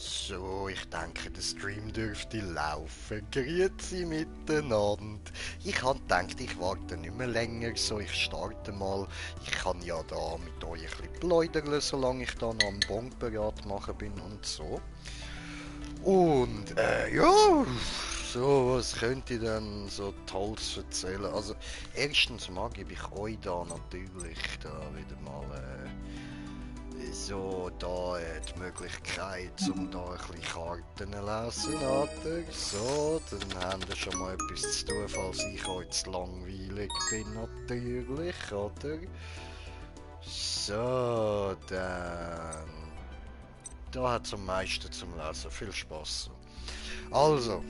So, ich denke, der Stream dürfte laufen. Grüezi miteinander. Ich han gedacht, ich warte nicht mehr länger, so ich starte mal. Ich kann ja da mit euch ein bisschen plaudern, solange ich dann am Bonparat machen bin und so. Und, ja, so, was könnt ihr denn so Tolles erzählen? Also, erstens mal gebe ich euch da natürlich da wieder mal, so da die Möglichkeit, um da ein bisschen Karten zu lesen, oder? So, dann haben wir schon mal etwas zu tun, falls ich euch zu langweilig bin, natürlich, oder? So, dann... Da hat es am meisten zum Lesen. Viel Spaß. Also,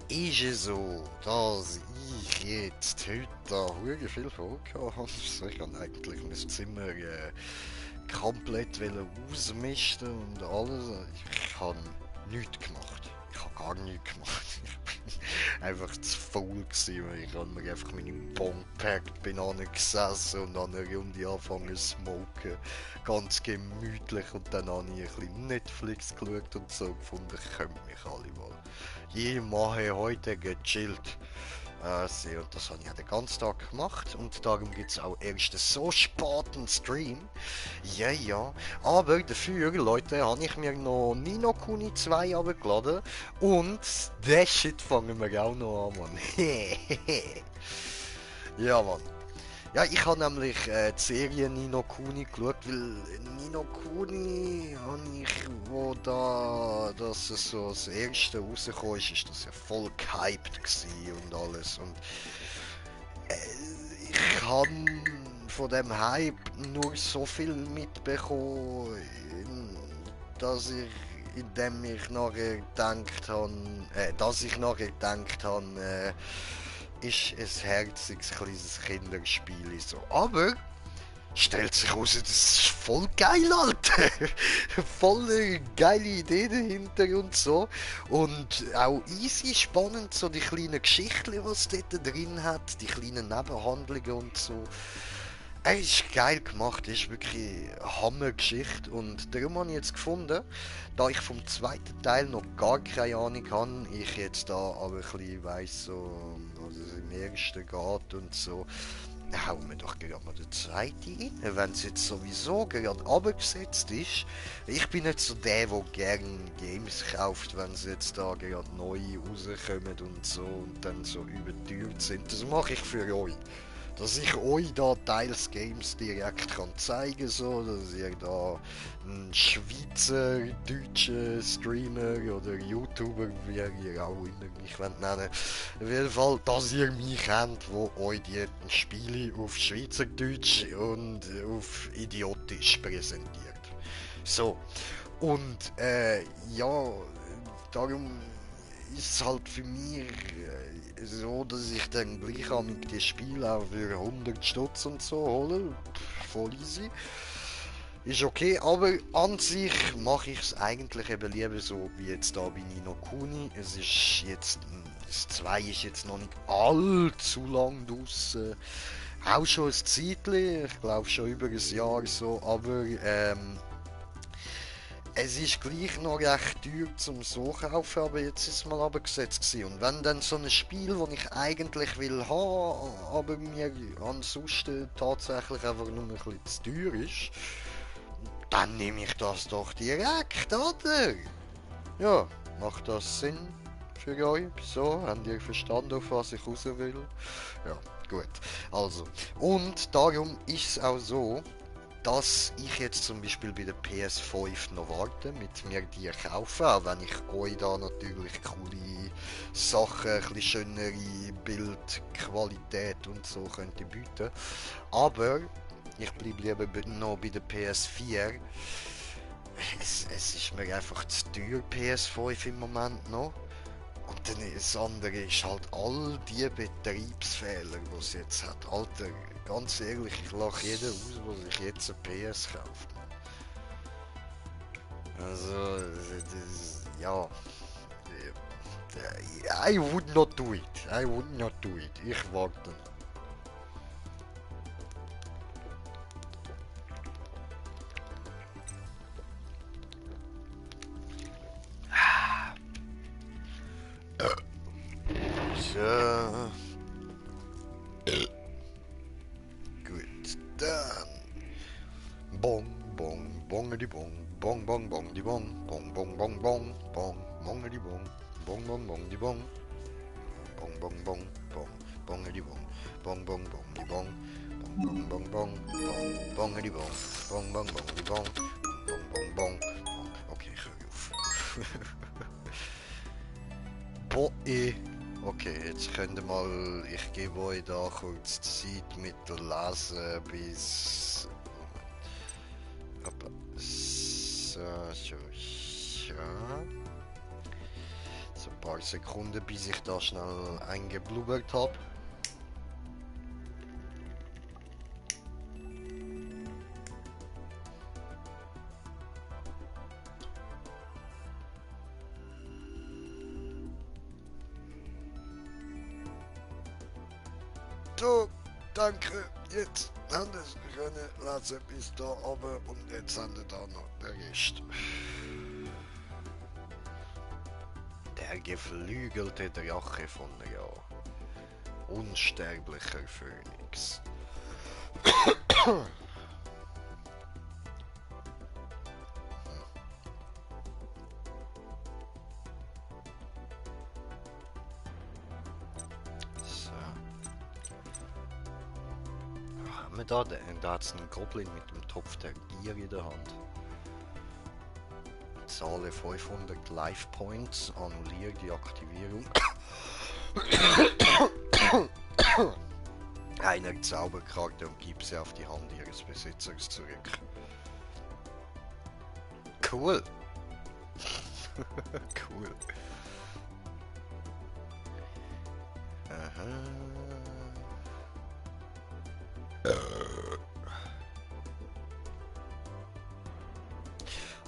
ist es so, dass ich jetzt heute da hure viel vorgehabt habe. Ich habe eigentlich mein Zimmer komplett ausmisten und alles. Ich habe nichts gemacht. Ich habe gar nichts gemacht. Ich bin einfach zu faul gewesen, weil ich habe mir einfach meine Bon gepackt, bin gesessen und an eine Runde angefangen zu smoken. Ganz gemütlich und dann habe ich ein bisschen Netflix geschaut und so gefunden, ich könnte mich alle mal. Ich mache heute gechillt. Und das habe ich ja den ganzen Tag gemacht und darum gibt es auch erst so späten Stream. Ja, ja. Aber dafür, Leute, habe ich mir noch Nino Kuni 2 runtergeladen und den Shit fangen wir auch noch an, Mann. Ja, Mann. Ja, ich habe nämlich die Serie Nino Kuni geschaut, weil Nino Kuni habe ich, wo da das so das erste rausgekommen ist das ja voll gehypt gewesen und alles. Und ich habe von dem Hype nur so viel mitbekommen, dass ich, indem ich nachher gedacht habe, dass ich nachher gedacht habe, ist ein herziges kleines Kinderspiel so. Aber stellt sich raus, das ist voll geil, Alter. Voll geile Idee dahinter und so. Und auch easy spannend, so die kleinen Geschichten, die es dort drin hat, die kleinen Nebenhandlungen und so. Es ist geil gemacht, es ist wirklich eine Hammergeschichte und darum habe ich jetzt gefunden, da ich vom zweiten Teil noch gar keine Ahnung habe, ich jetzt da aber ein bisschen weiss, so, was es im ersten geht und so, hauen wir doch gerade mal den zweiten rein, wenn es jetzt sowieso gerade abgesetzt ist. Ich bin nicht so der gern Games kauft, wenn sie jetzt da gerade neu rauskommen und so und dann so überteuert sind. Das mache ich für euch. Dass ich euch da teils Games direkt kann zeigen so, dass ihr da einen Schweizer, deutschen Streamer oder YouTuber, wie ihr auch immer mich wollt nennen, auf jeden Fall, dass ihr mich kennt, wo euch die Spiele auf Schweizerdeutsch und auf Idiotisch präsentiert. So, und ja, darum ist es halt für mich so, dass ich dann gleich mit die Spiele auch für 100 Stutz und so hole. Voll easy. Ist okay, aber an sich mache ich es eigentlich eben lieber so wie jetzt da bei Nino Kuni. Es ist jetzt, das 2 ist jetzt noch nicht allzu lang draussen. Auch schon ein Zeitchen, ich glaube schon über ein Jahr so, aber es ist gleich noch recht teuer zum so kaufen, aber jetzt ist es mal abgesetzt gewesen. Und wenn dann so ein Spiel, das ich eigentlich will haben, aber mir ansonsten tatsächlich einfach nur ein bisschen zu teuer ist, dann nehme ich das doch direkt, oder? Ja, macht das Sinn für euch? So, habt ihr verstanden, auf was ich raus will? Ja, gut. Also, und darum ist es auch so, dass ich jetzt zum Beispiel bei der PS5 noch warte, mit mir die kaufen, auch wenn ich euch da natürlich coole Sachen, ein bisschen schönere Bildqualität und so könnte bieten. Aber ich bleibe lieber noch bei der PS4. Es ist mir einfach zu teuer, PS5 im Moment noch. Und dann das andere ist halt all die Betriebsfehler, die es jetzt hat. Alter, ganz ehrlich, ich lache jeden aus, der sich jetzt ein PS kauft. Also, das, ja. I would not do it. I would not do it. Ich warte. Ja. Gut, dann. Bong, bong, bongedi bong. Bong, bong, bong, die bong. Bong, bong, bong, bong. Bong, bongedi bong. Bong, bong, bong, die bong. Bong, bong, bong, bong. Bongedi bong. Bong, bong, bong, die bong. Bong, bong, bong, bong. Bongedi bong. Bong, bong, bong, die bong. Bong, bong, bong, bong. Okay, ich höre auf. Boah, okay, jetzt könnt ihr mal, ich gebe euch da kurz Zeit mit der Lesen bis... So, ja. So ein paar Sekunden, bis ich da schnell eingeblubbert habe. So, danke. Jetzt haben wir es können lassen bis da oben und jetzt haben wir da noch den Rest. Der geflügelte Drache von Ra. Unsterblicher Phönix. So. Haben wir da, da hat es einen Goblin mit dem Topf der Gier in der Hand. Zahle 500 Life Points, annulliere die Aktivierung einer Zauberkarte und gib sie auf die Hand ihres Besitzers zurück. Cool. Cool. Aha.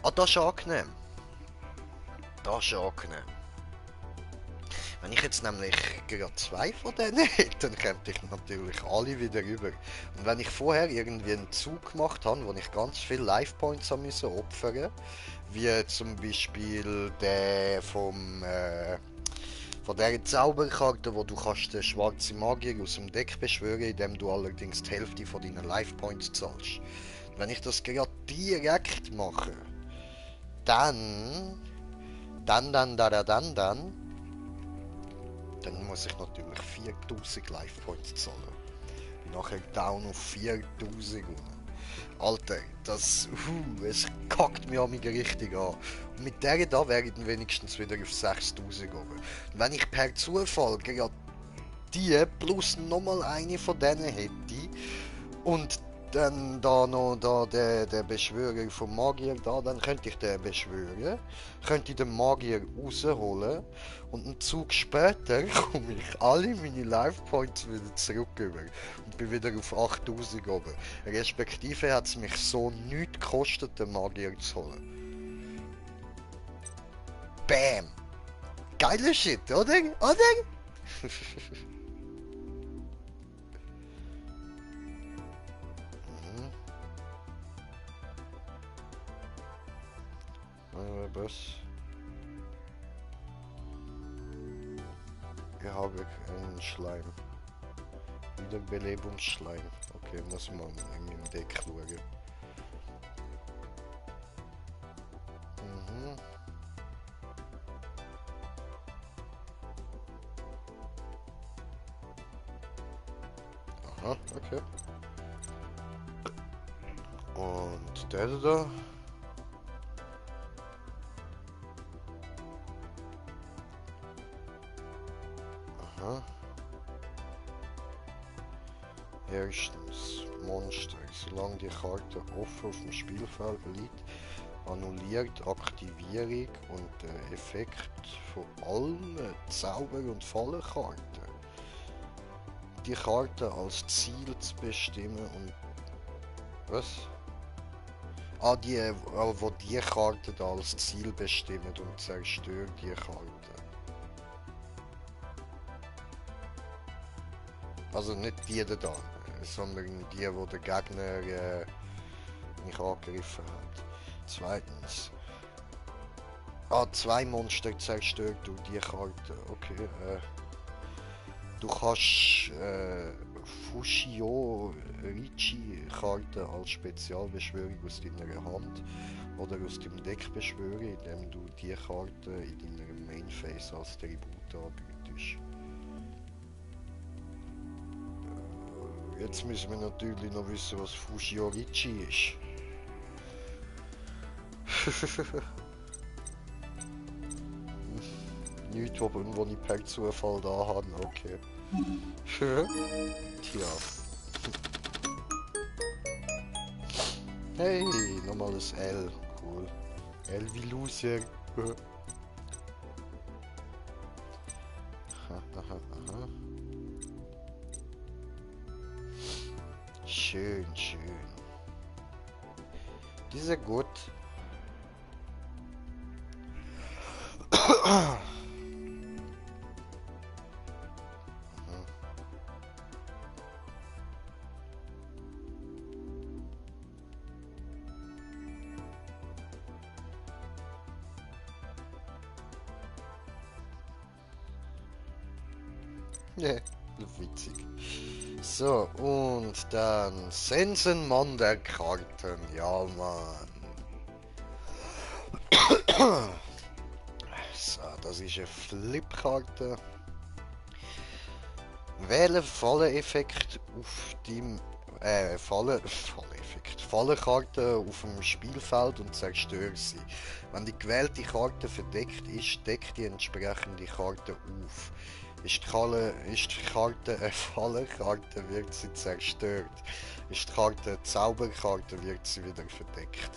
Ah, das ist angenehm. Das ist angenehm. Wenn ich jetzt nämlich gerade 2 von denen hätte, dann könnte ich natürlich alle wieder rüber. Und wenn ich vorher irgendwie einen Zug gemacht habe, wo ich ganz viele Life Points opfern musste, wie zum Beispiel der von dieser Zauberkarte, wo du kannst den schwarzen Magier aus dem Deck beschwören, indem du allerdings die Hälfte von deinen Life Points zahlst. Und wenn ich das gerade direkt mache, dann muss ich natürlich 4000 Life Points zahlen. Bin nachher down auf 4000. Alter, es kackt mich an mich richtig an. Und mit der da wäre ich dann wenigstens wieder auf 6000 oben. Und wenn ich per Zufall gerade die plus nochmal eine von denen hätte und dann da noch der Beschwörer vom Magier da, dann könnte ich den beschwören, könnte ich den Magier rausholen und einen Zug später komme ich alle meine Life Points wieder zurück über und bin wieder auf 8000 oben. Respektive hat es mich so nichts gekostet, den Magier zu holen. Bam! Geiler Shit, oder? Oder? Was? Ich habe einen Schleim. Wiederbelebungsschleim. Okay, muss man in meinem Deck schauen. Mhm. Aha, okay. Und der da? Aha. Erstens, Monster. Solange die Karte offen auf dem Spielfeld liegt, annulliert Aktivierung und der Effekt von allen Zauber- und Fallenkarten. Die Karte als Ziel zu bestimmen und... Was? Ah, wo die Karte da als Ziel bestimmt und zerstört die Karte. Also nicht die da, sondern die, wo der Gegner mich angegriffen hat. Zweitens. Ah, 2 Monster zerstört durch die Karte. Okay, Du kannst Fushio Richi-Karten als Spezialbeschwörung aus deiner Hand oder aus dem Deck beschwören, indem du die Karte in deiner Mainphase als Tribut anbietest. Jetzt müssen wir natürlich noch wissen, was Fushio Richi ist. Nichts, wo ich per Zufall da habe, okay. Tja. Hey, nochmal ein L. Cool. L wie Loser. Aha. Schön, schön. Die ist ja gut. Ja, witzig. So, und dann Sensenmann der Karten. Ja, Mann. So, das ist eine Flipkarte. Wähle Falleneffekt auf dem Fallenkarte auf dem Spielfeld und zerstöre sie. Wenn die gewählte Karte verdeckt ist, deckt die entsprechende Karte auf. Ist die Karte eine Fallenkarte, wird sie zerstört. Ist die Karte eine Zauberkarte, wird sie wieder verdeckt.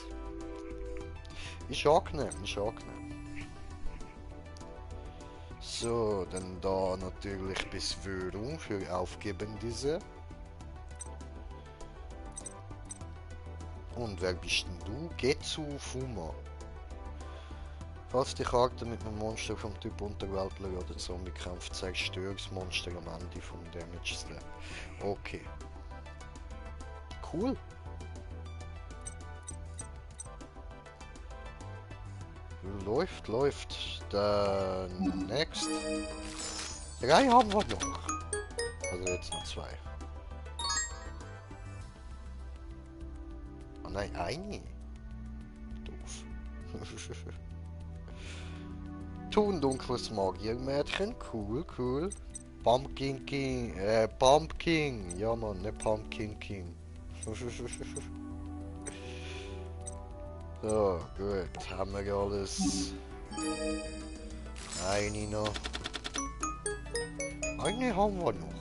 Ist angenehm, ist angenehm. So, dann da natürlich Beschwörung für Aufgebende. Und wer bist denn du? Getsu Fuma. Falls die Karte mit einem Monster vom Typ Unterweltler oder Zombie kämpft, zerstört das Monster am Ende vom Damage Slam. Okay. Cool. Läuft, läuft. Dann next. 3 haben wir noch. Also jetzt noch 2. Oh nein, eine. Doof. Tun dunkles Magiermädchen. Cool, cool. Pumpkin King. Pumpkin. Ja Mann, ne Pumpkin King. So, gut. Haben wir alles. Eine noch. Eine haben wir noch.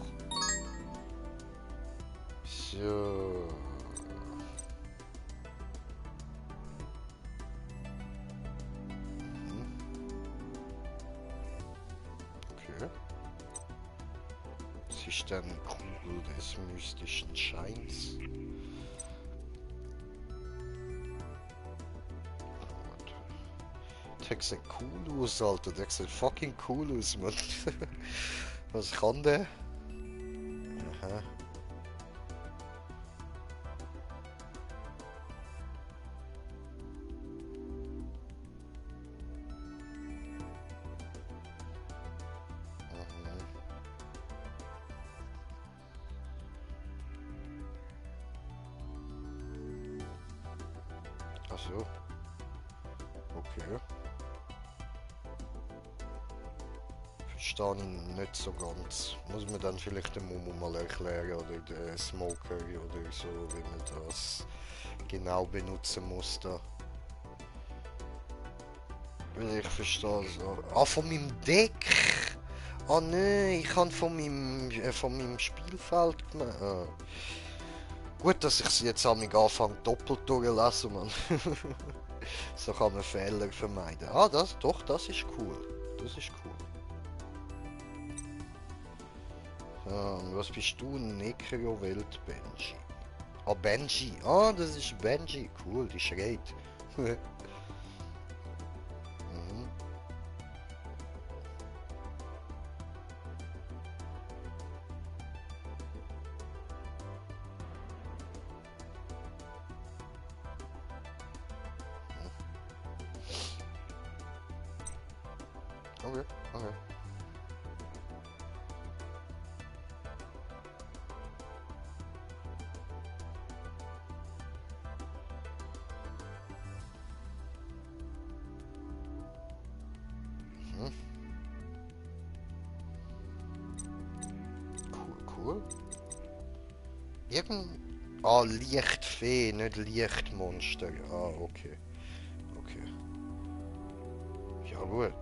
So. Okay. Das ist dann Kugel des mystischen Scheins. Der sieht cool aus, Alter. Der sieht fucking cool aus, Mann. Was kann der? Aha. Ach so. Okay. Verstehe ich nicht so ganz. Muss man dann vielleicht dem Momo mal erklären oder der Smoker oder so, wie man das genau benutzen muss da. Weil ich verstehe so. Ah, von meinem Deck! Ah nein, ich kann von meinem Spielfeld gemacht. Ah. Gut, dass ich es jetzt anfange doppelt durchlesen, man. So kann man Fehler vermeiden. Ah, das ist cool. Das ist cool. Und was bist du? Necro-Welt Benji. Ah, Benji. Ah, das ist Benji. Cool, die schreit. Mhm. Okay, okay. Irgend... Ah, Lichtfee, nicht Lichtmonster. Ah, okay. Okay. Ja gut.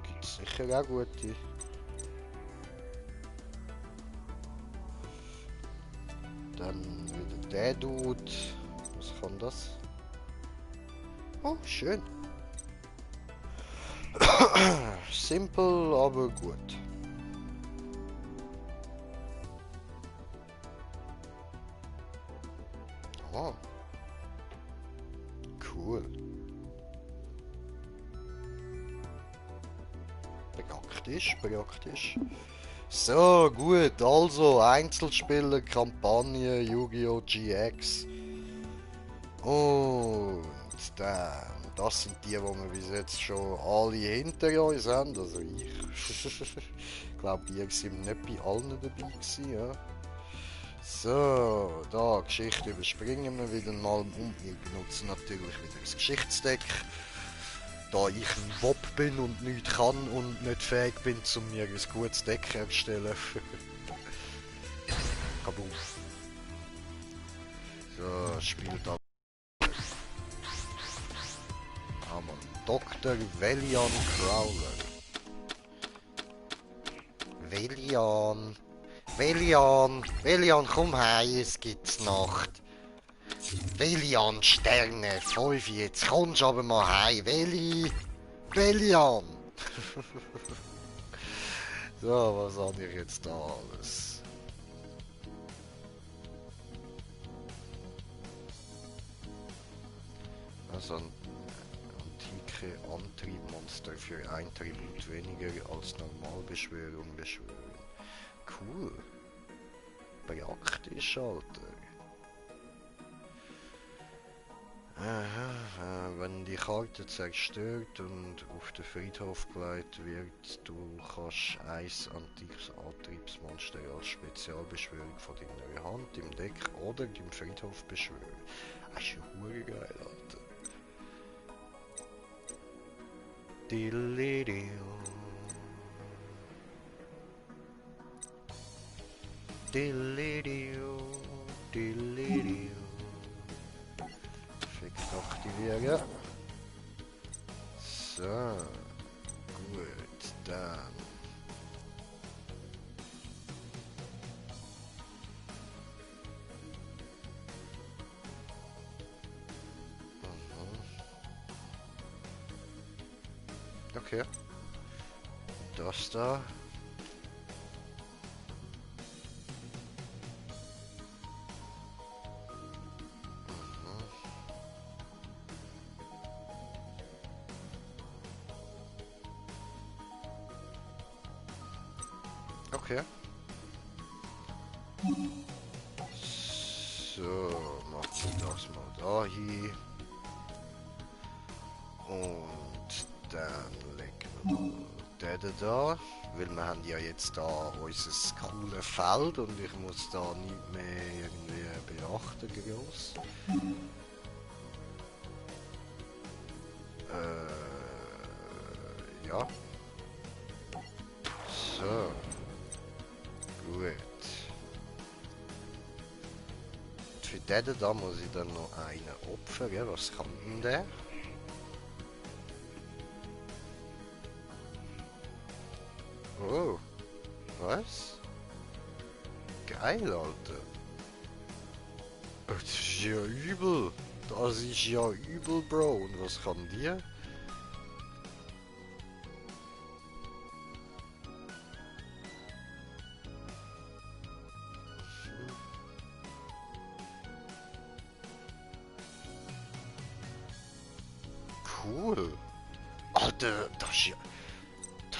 Gibt's sicher auch gute. Dann wieder der Dude. Was kann das? Oh, schön. Simpel, aber gut. Oh, cool. Praktisch, praktisch. So, gut, also Einzelspieler, Kampagne, Yu-Gi-Oh! GX. Und dann, das sind die wir bis jetzt schon alle hinter uns haben. Also ich. Ich glaube, ihr sind nicht bei allen dabei gewesen, ja. So, da, Geschichte überspringen wir wieder mal und wir benutzen natürlich wieder das Geschichtsdeck. Da ich ein Wob bin und nichts kann und nicht fähig bin, um mir ein gutes Deck herzustellen. Kabuff. So, spielt ab. Haben wir Dr. Velian Crowler. Velian. Velian. Velian, komm heim, es gibt's Nacht. Velian, Sterne, 5 jetzt. Kommst aber mal heim. Velian. So, was habe ich jetzt da alles? Also ein antike Antriebmonster für ein Tribut weniger als Normalbeschwörung beschwören. Cool. Praktisch, Alter. Aha, wenn die Karte zerstört und auf den Friedhof gelegt wird, du kannst ein antikes Antriebsmonster als Spezialbeschwörung von deiner Hand im Deck oder im Friedhof beschwören. Das ist ja hure geil, Alter. Diddle-diddle. Diddle-diddle. Diddle-diddle. Effekt aktivieren. So. Gut, dann. Okay. Das da. Okay. So, machen wir das mal dahin. Und dann legen wir mal den da. Weil wir haben ja jetzt da unser cooles Feld und ich muss da nicht mehr irgendwie beachten groß. Ja. So. Gut. Und für den da muss ich dann noch einen opfern. Ja, was kann denn der? Oh. Was? Geil, Alter. Das ist ja übel. Das ist ja übel, Bro. Und was kann die? Cool. Alter, das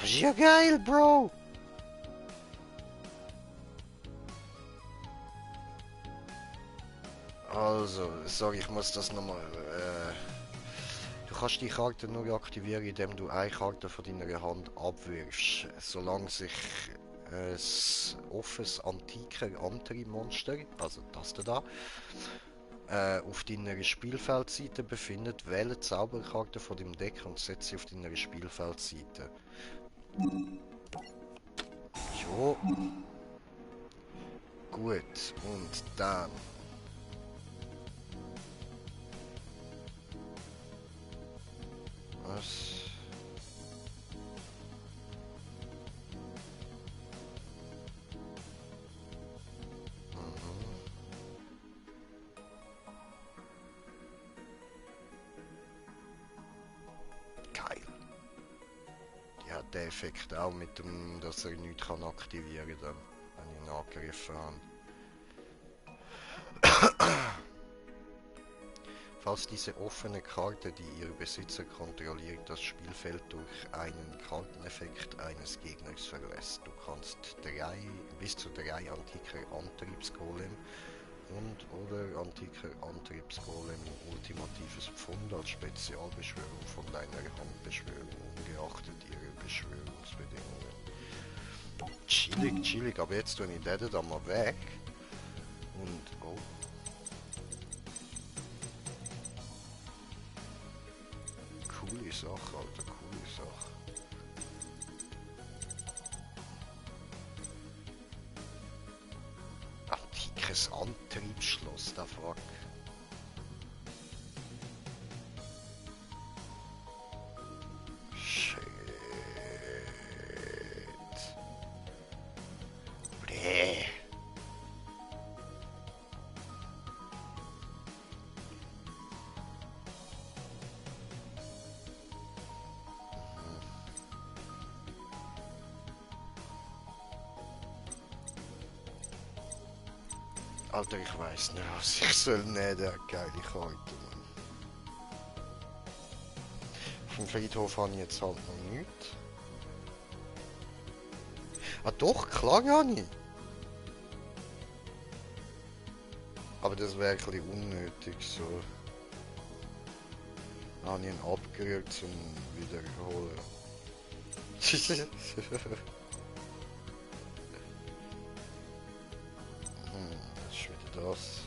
ist ja geil, Bro. Also, sorry, ich muss das nochmal. Du kannst die Karte nur aktivieren, indem du eine Karte von deiner Hand abwirfst. Solange sich ein offenes antiker Antriebmonster, also das da, auf deiner Spielfeldseite befindet, wähle die Zauberkarte von deinem Deck und setze sie auf deiner Spielfeldseite. Jo. Gut, und dann... Was? Geil. Die hat den Effekt auch mit dem, dass er nichts kann aktivieren kann, wenn ich ihn angegriffen habe. Falls diese offene Karte, die ihr Besitzer kontrolliert, das Spielfeld durch einen Karteneffekt eines Gegners verlässt. Du kannst bis zu drei antiker Antriebsgolem und oder antiker Antriebsgolem ultimatives Pfund als Spezialbeschwörung von deiner Hand beschwören, ungeachtet ihrer Beschwörungsbedingungen. Chillig, chillig, aber jetzt tue ich den da mal weg. Und, oh. Coole Sache, Alter, coole Sache. Antikes Antriebsschloss, da fuck. Shit. Bläh. Alter, ich weiß nicht, was ich soll nehmen, der geile Karte, Mann. Vom Friedhof habe ich jetzt halt noch nichts. Ah doch, klar habe ich. Aber das wäre ein bisschen unnötig, so. Dann habe ich ihn abgerührt zum Wiederholen. Das ist wieder das.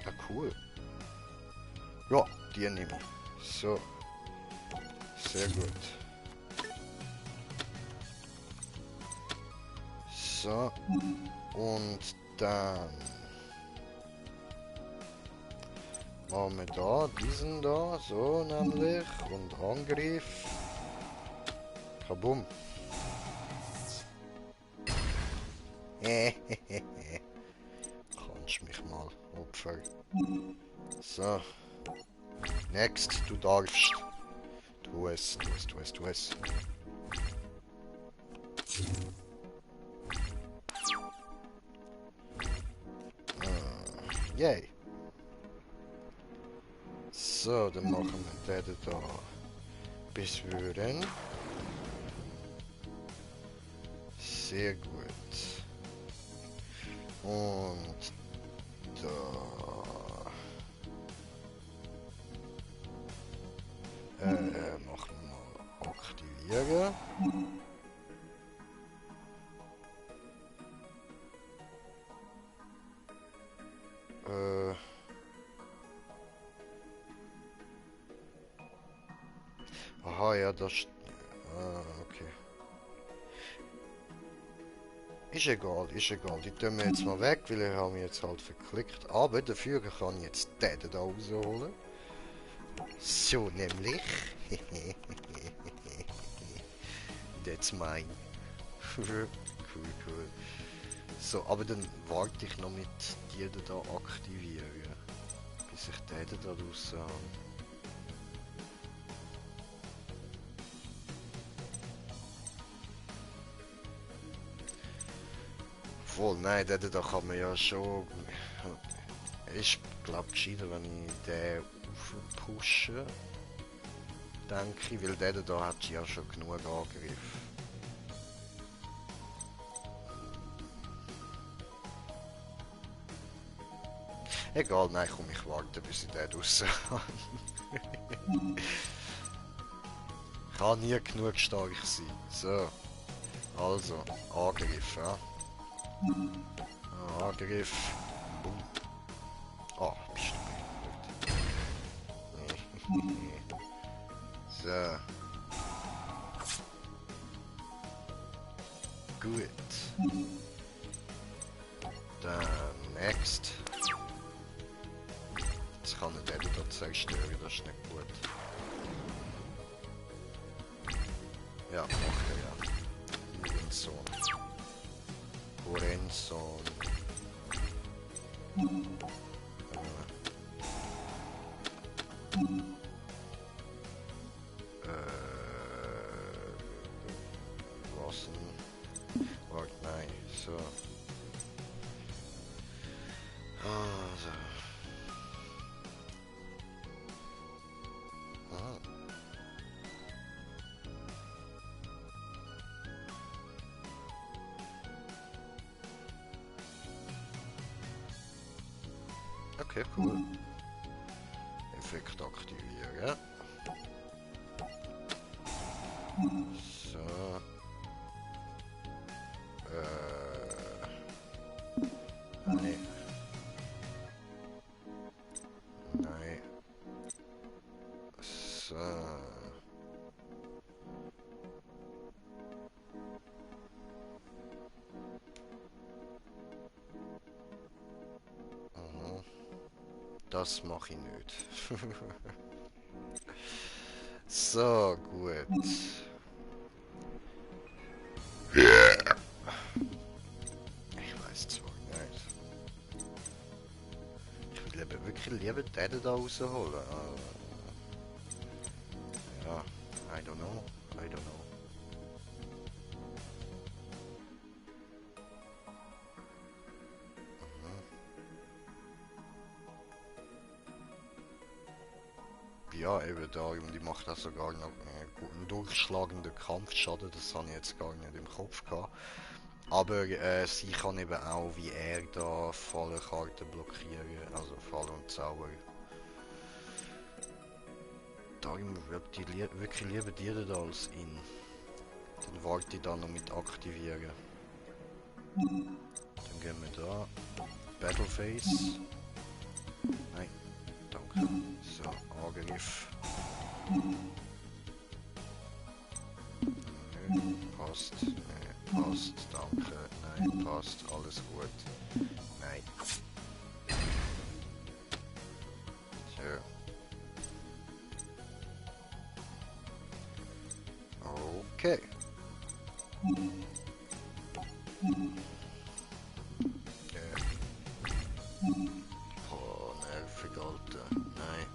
Ja, cool. Ja, die nehme ich. So. Sehr gut. So. Und dann machen wir da, diesen da, so nämlich. Und Angriff. Kabum. Kannst mich mal opfern. So. Next, du darfst. Tu es. Yay. So, dann machen wir den da beschwören. Sehr gut. Und da machen wir mal aktivieren. Aha, ja, das... okay. Ist egal, ist egal. Die tun wir jetzt mal weg, weil ich habe mich jetzt halt verklickt. Aber dafür kann ich jetzt den da rausholen. So nämlich. That's mine. Cool, cool. So, aber dann warte ich noch mit dir da aktivieren. Bis ich den da raus habe. Voll, nein, den da kann man ja schon... Ist, glaube ich, gescheiter, wenn ich den aufpushe. Denke ich, weil der da hat ja schon genug Angriff. Egal, nein, komm, ich warte, bis ich den raus habe. Kann nie genug stark sein. So, also, Angriff, ja. Angriff. Oh, bist du blöd. So. Gut. Dann next. Jetzt kann er den wieder zerstören, das ist nicht gut. Ja, macht er ja. Hurensohn. Hurensohn. Was denn? Warte, nein, so. Also. Ah. Okay, cool. Effekt aktivieren. So. Nein. Nein. So. Mhm. Das mache ich nicht. So, gut. Ich weiß zwar nicht. Ich will eben wirklich lieber den da rausholen. Ja, I don't know. I don't know. Ja, eben darum, die macht auch sogar noch einen durchschlagenden Kampfschaden, das habe ich jetzt gar nicht im Kopf gehabt. Aber sie kann eben auch wie er da Fallenkarten blockieren, also Fallen und Zauber. Darum würde ich wirklich lieber die da als ihn. Dann warte ich da noch mit aktivieren. Dann gehen wir da. Battleface. Nein, danke. So, Angriff. Nö, passt. Nö, passt. Danke. Nein, passt. Alles gut. Nein. So. Okay. Oh, nervig, Alter. Nein.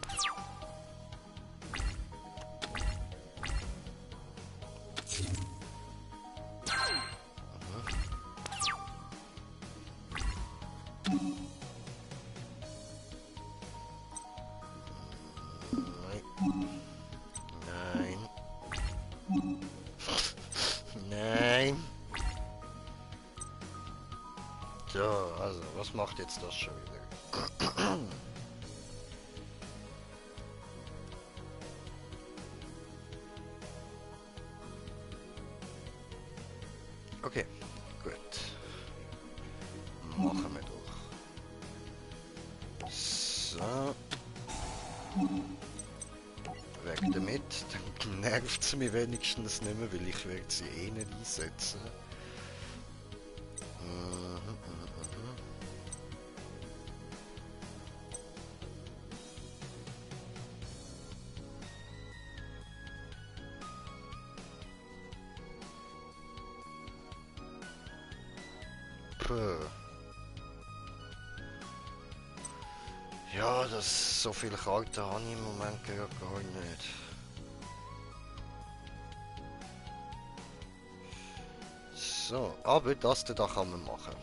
Nein. Nein. So, also, was macht jetzt das schon wieder? Okay, gut. Machen wir doch. So. Weg damit. Dann nervt sie mich wenigstens nicht mehr, weil ich werde sie eh nicht einsetzen. Puh. Ja, das so viele Karten habe ich im Moment gar nicht. So, aber das da kann man machen.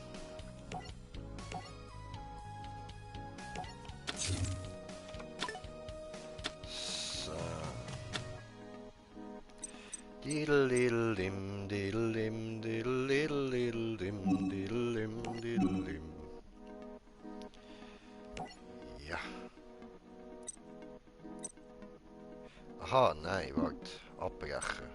So. Diddle-diddle-dim, diddle-dim, diddle-diddle-diddle-dim, diddle-dim, diddle-dim. Ja. Aha, nein, warte. Abbrechen.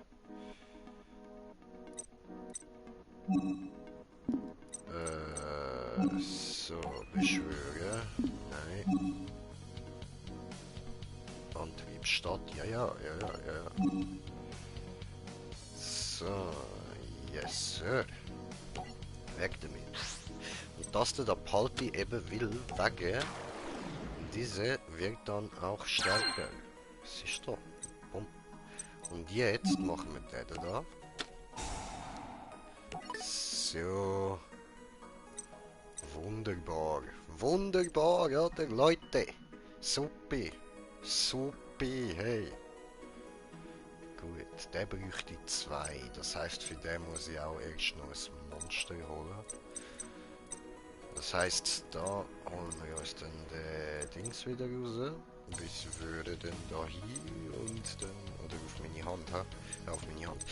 Antrieb statt. Ja, ja, ja, ja, ja. So, yes, sir. Weg damit. Und dass der Palti eben will, wegen, diese wird dann auch stärker. Siehst du? Bumm. Und jetzt machen wir den da. So. Wunderbar. Wunderbar, ja, der Leute. Supi. Supi, hey. Gut, der bräuchte 2. Das heißt, für den muss ich auch erst noch ein Monster holen. Das heißt, da holen wir uns dann den Dings wieder raus. Bis würde dann da hin und dann, oder auf meine Hand, ha? Ja, auf meine Hand.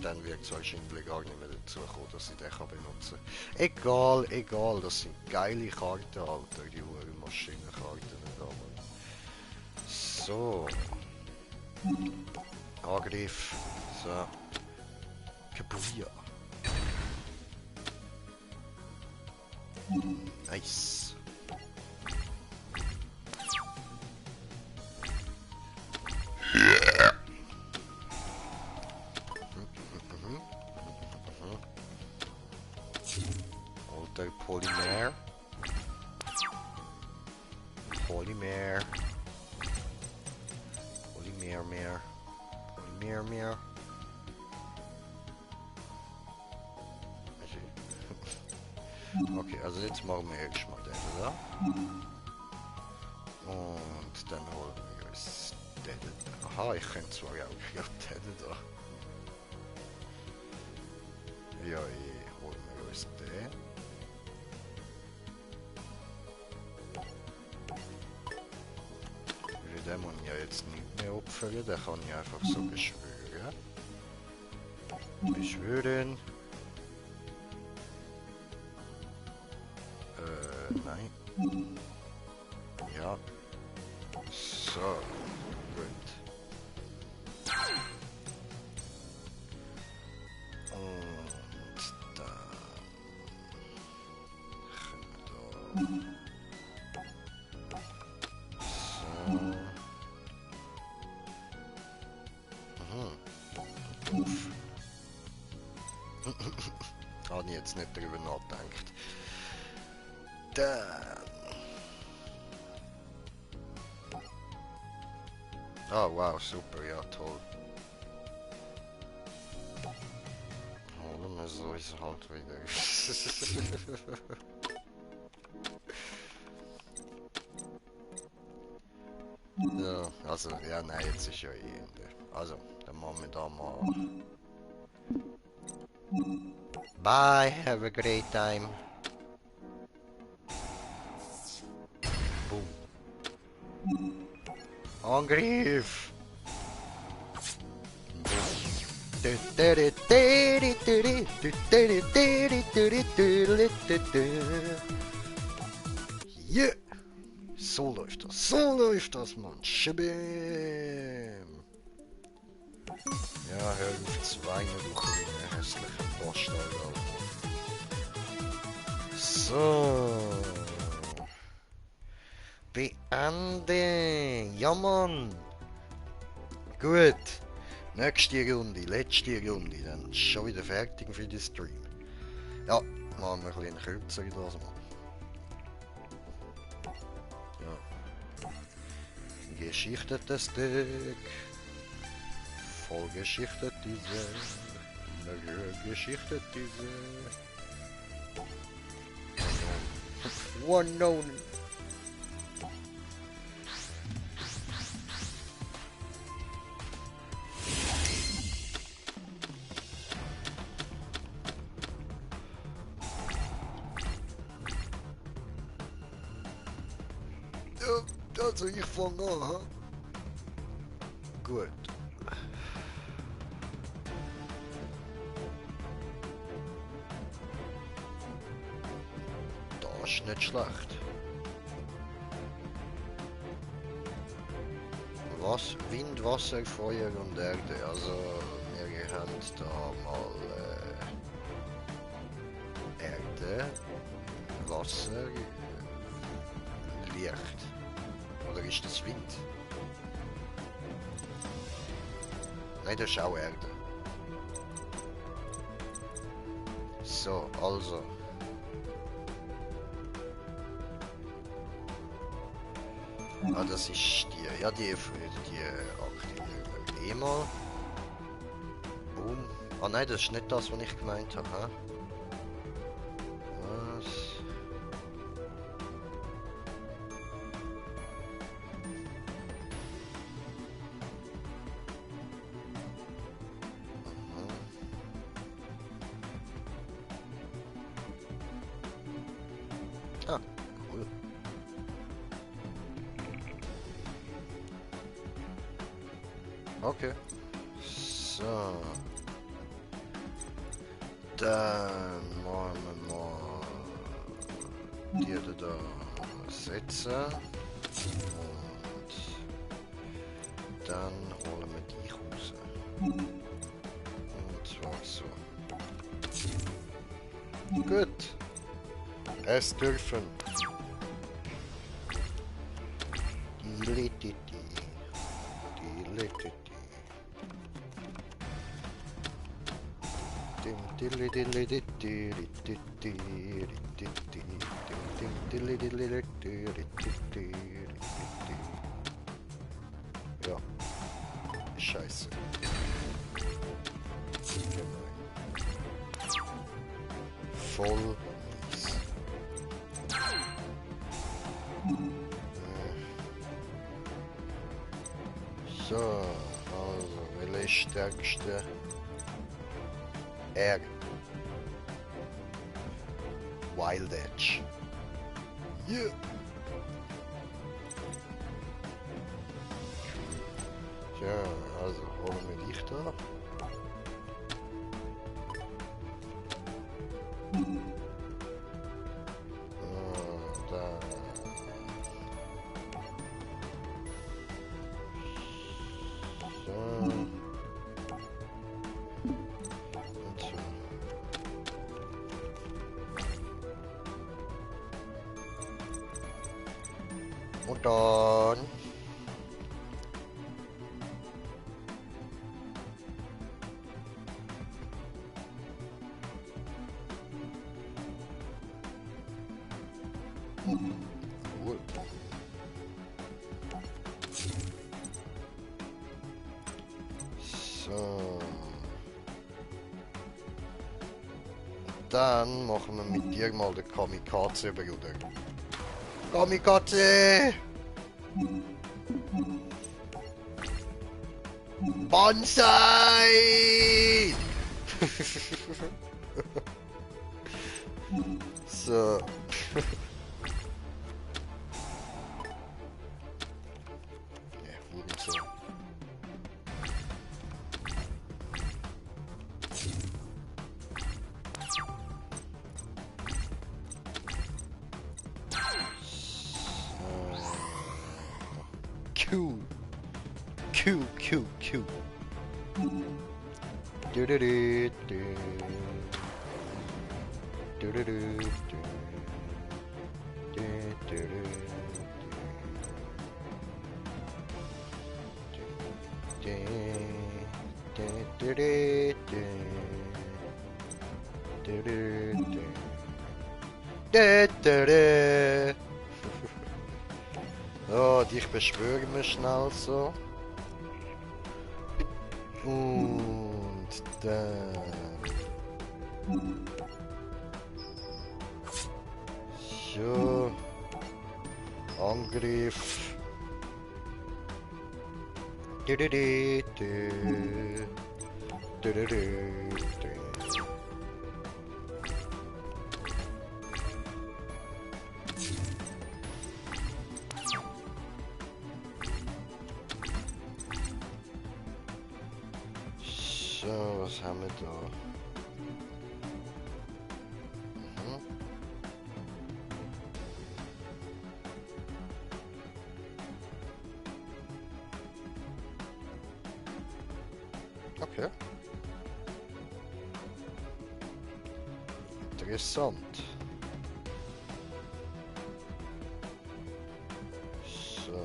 Dann wird es wahrscheinlich gar nicht mehr dazu kommen, dass ich den benutzen kann. Egal, egal, das sind geile Karten, Alter, die hohen Maschinenkarten. So. Angriff. So. Kabuya. Nice. Alter Polymer. Polymer. Polymer mehr. Polymer mehr. Okay, also jetzt machen wir erstmal den da. Und dann holen wir uns den da. Aha, ich könnte zwar auch den da. Ja, holen wir uns den. Den muss ich ja jetzt nicht mehr opfern, den kann ich einfach so beschwören. Beschwören. Nein. Ja. So. Gut. Und dann können wir da. So. Uff. Habe ich jetzt nicht darüber nachgedacht. Dann. Oh wow, super, ja toll. Holen wir so ist halt wieder. Ja, also, ja nein, jetzt ist ja eh Ende. Also, dann machen wir da mal. Bye, have a great time. Boom. Angriff! Yeah! So läuft das, Mann. Shabam! Ja, hör auf 2, du kleine hässliche Bastard, Alter. So. Beenden! Ja, Mann! Gut. Nächste Runde, letzte Runde, dann ist schon wieder fertig für den Stream. Ja, machen wir ein bisschen kürzer das mal. Ja. Geschichtetes Stück. Vollgeschichtet diese. Geschichtet diese. One known. Also ich fange an, ha? Gut. Das ist nicht schlecht. Was? Wind, Wasser, Feuer und Erde. Also wir haben da mal Erde, Wasser, Licht. Oder ist das Wind? Nein, das ist auch Erde. So, also. Ah, das ist die. Ja, die aktivieren wir eh mal. Boom. Ah nein, das ist nicht das, was ich gemeint habe. Hä? Was? Ah, cool. Okay. So. Dann machen wir mal die da setzen. Und dann holen wir dich raus. Und zwar so. Gut. Es dürfen. Die Lititi. Die Lititi. Ja, scheiße. Voll mies. So, also, welche stärkste? R. Wild Edge. Yeah. Tja, also holen wir dich da. Da. So. Und so. Und dann. Cool. So. Dann machen wir mit dir mal den Kamikaze, Bruder. Kamikaze! Bonsai! So. Ja, wurden so. Cool. Cool, cool, cool. Do do do do. Do do do do. Do do do. Oh, dich beschwören wir schnell so. Und dann. So. Angriff. Du, du, du, du. Du, du, du, du. So, was haben wir da? Okay. Interessant. So.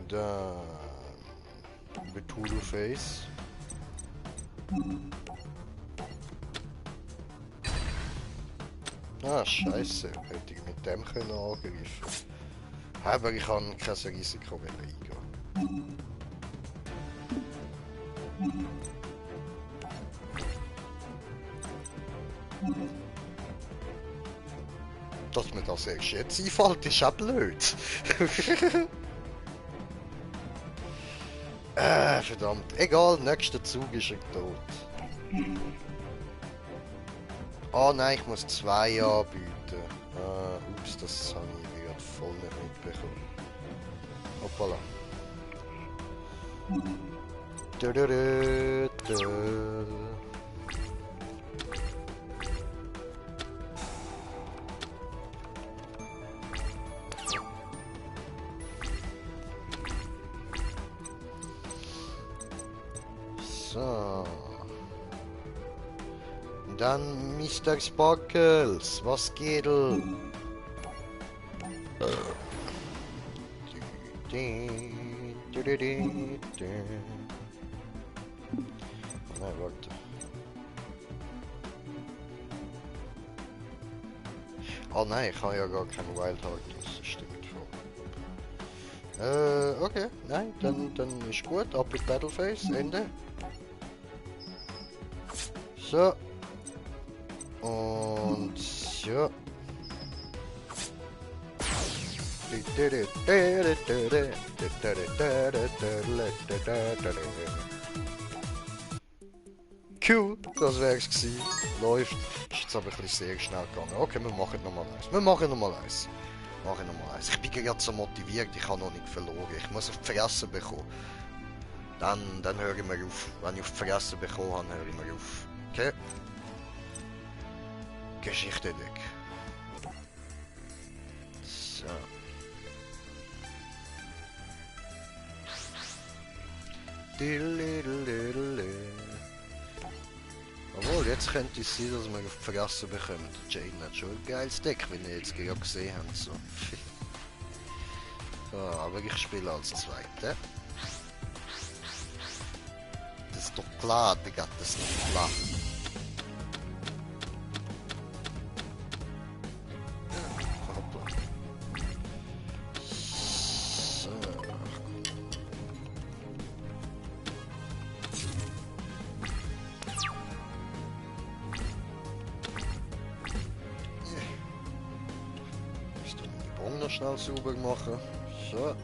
Dann Cthulhu Face. Ah, scheiße. Hätte ich mit dem können angreifen. Aber ich kann kein Risiko mehr eingehen. Dass mir das erst jetzt einfällt, ist auch blöd. Verdammt. Egal, nächster Zug ist er tot. Ah nein, ich muss 2 anbieten. Ups, das habe ich gerade voll nicht mitbekommen. Hoppala. So. Dann Mr. Sparkles, was geht? Nein, warte. Oh nein, ich habe ja gar kein Wild Heart, das stimmt voll. Okay, nein, dann ist gut, ab mit Battleface, Ende. So. Und ja. Cool, das wär's gewesen. Läuft. Ist jetzt aber ein bisschen sehr schnell gegangen. Okay, wir machen nochmal eins. Ich bin gerade so motiviert, ich habe noch nicht verloren. Ich muss auf die Fresse bekommen. Dann höre ich mir auf. Wenn ich auf die Fresse bekommen habe, höre ich mir auf. Okay? Geschichte weg. So. Obwohl, jetzt könnte es sein, dass man auf die Fresse bekommt. Jaden hat schon ein geiles Deck, wie ihr jetzt gerade gesehen habt. So. Ja, aber ich spiele als Zweiter. Das ist doch klar, Digga, das ist doch klar. Noch schnell sauber machen. So.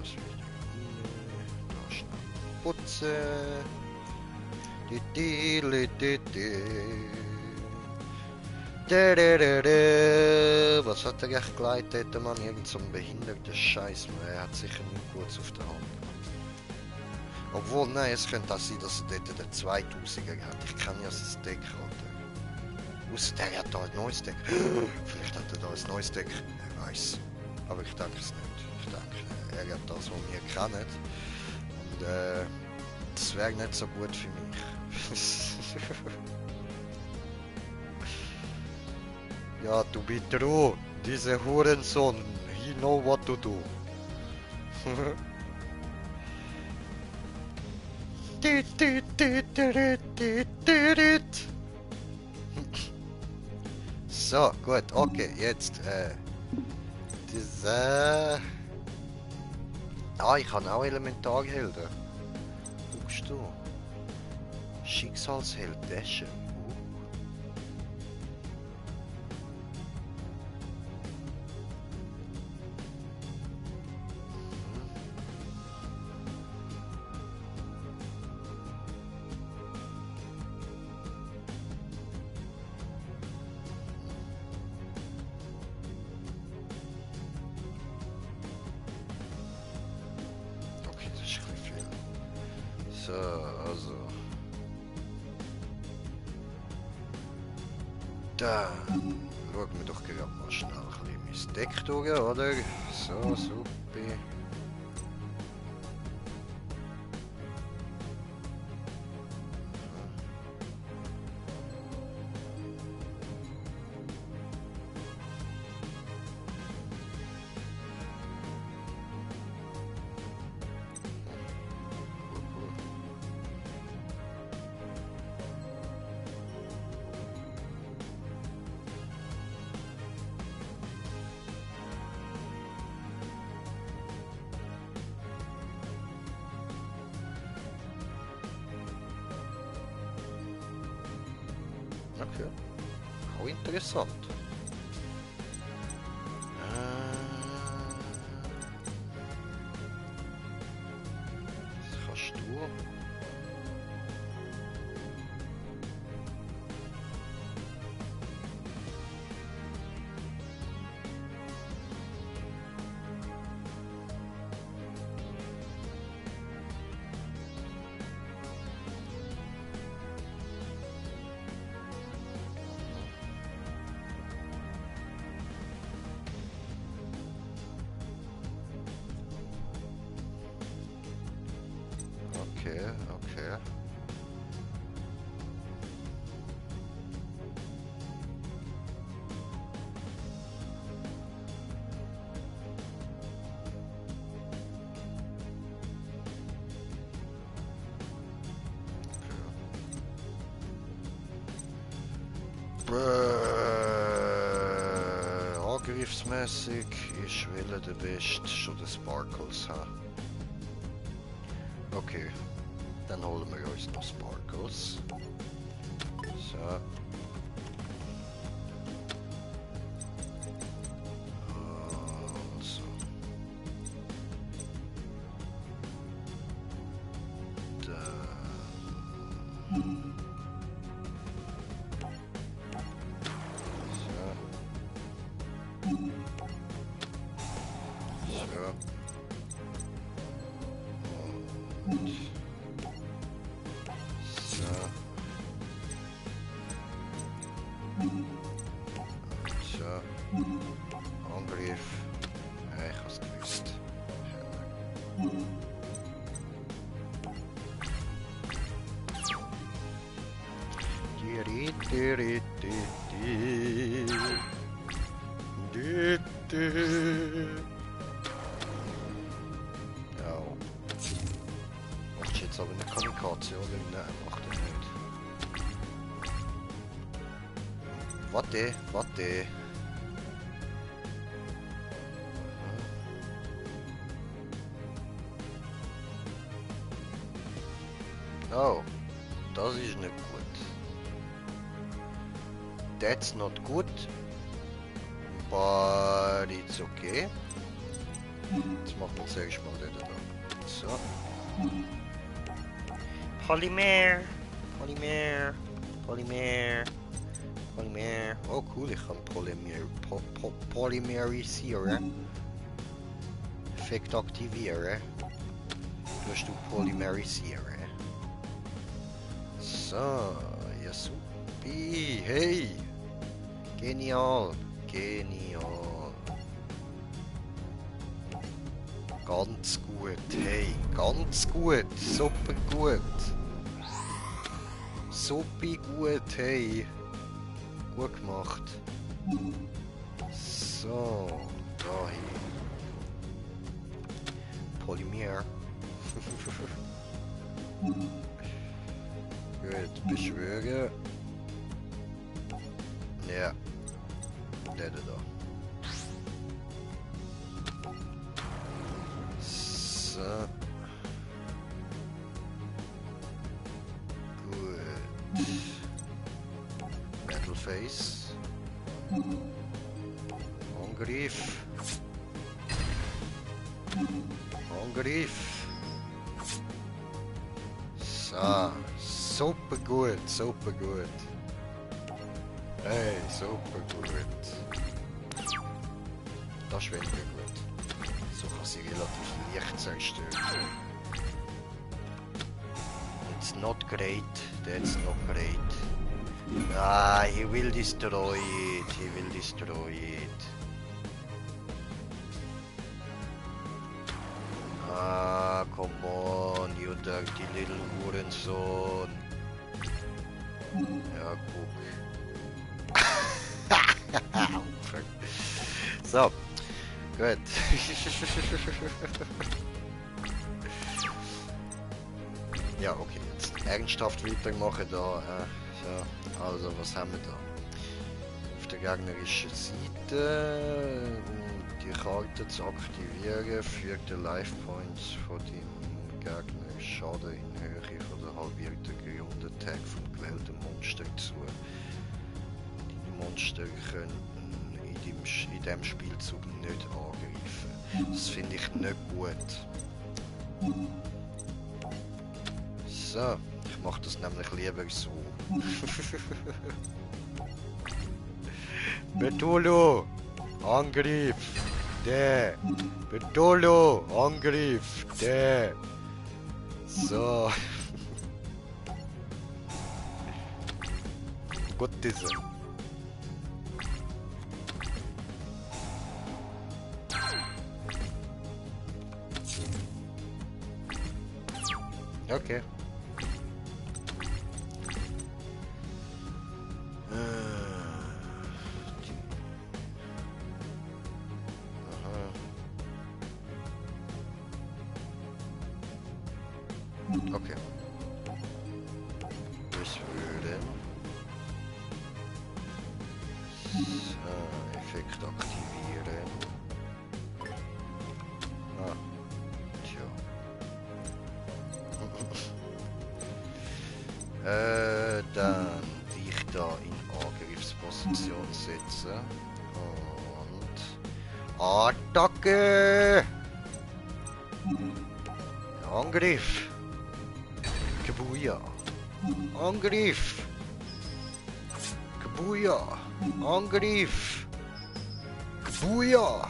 Das wieder rein. Da schnell putzen. Was hat er echt geleitet, der Mann? Irgend so ein behinderter Scheiß. Er hat sicher nicht gut auf der Hand. Obwohl, nein, es könnte auch sein, dass er dort den 2000er hat. Ich kann ja sein Deck halten. Ausser der hat da ein neues Deck. Vielleicht hat er da ein neues Deck. Wer weiß. Aber ich denke es nicht. Ich denke, er hat das, was wir kennen. Und das wäre nicht so gut für mich. Ja, du bitte Ruhe. Diese Hurensohn. He know what to do. So, gut, okay, jetzt, diese... Ah, ich habe auch Elementarhelden. Guckst du? Schicksalsheld, Dashen. So, also. Da schauen wir doch gerade mal schnell ein bisschen mein Deck durch, oder? So, super. Okay. Auch interessant. Was kannst du? Okay, okay. Angriffsmäßig, ich will den Best schon den Sparkles haben. Okay, dann holen wir uns noch Sparkles. So. Also. Dann. Angriff. Ja, ich hab's gewusst. Ja. Macht jetzt aber eine Kommunikation, nein, macht er nicht. Warte, warte. Oh, das ist nicht gut. That's not good. But it's okay. Jetzt machen wir zuerst mal den da. So. Polymer. Polymer. Polymer. Polymer. Oh cool, ich kann polymerisieren. Effekt aktivieren. Tust du polymerisieren. So, ja supi. Hey. Genial. Genial. Ganz gut. Hey, ganz gut. Super gut. Super gut. Hey. Gut gemacht. So, dahin. Polymer. Gut, beschwören. Ja. Der da. So. Gut. Metal Face. Angriff. Angriff. So. Super gut, super gut. Hey, super gut. Das ist weniger gut. So kann sie relativ leicht zerstören. It's not great, that's not great. Ah, he will destroy it, he will destroy it. Ah, come on, you dirty little Hurensohn. Ja, guck. So, gut. Ja, okay, jetzt ernsthaft weitermachen da. So, also, was haben wir da? Auf der gegnerischen Seite die Karte zu aktivieren, fügt den Life Points von deinem Gegner Schaden in Höhe von der halbierten Grundattack vom gewählten Monster zu. Monster könnten in dem Spielzug nicht angreifen. Das finde ich nicht gut. So, ich mache das nämlich lieber so. Betolo! Angriff! Der! Betolo! Angriff! Der! So. Gut ist er. Okay. Okay. Ich würde... So, Effekt aktivieren. Ah, tja. Dann dich da in Angriffsposition setzen. Und... Attacke! Angriff! Kabuya! Angriff! Kabuya! Angriff! Kabuya!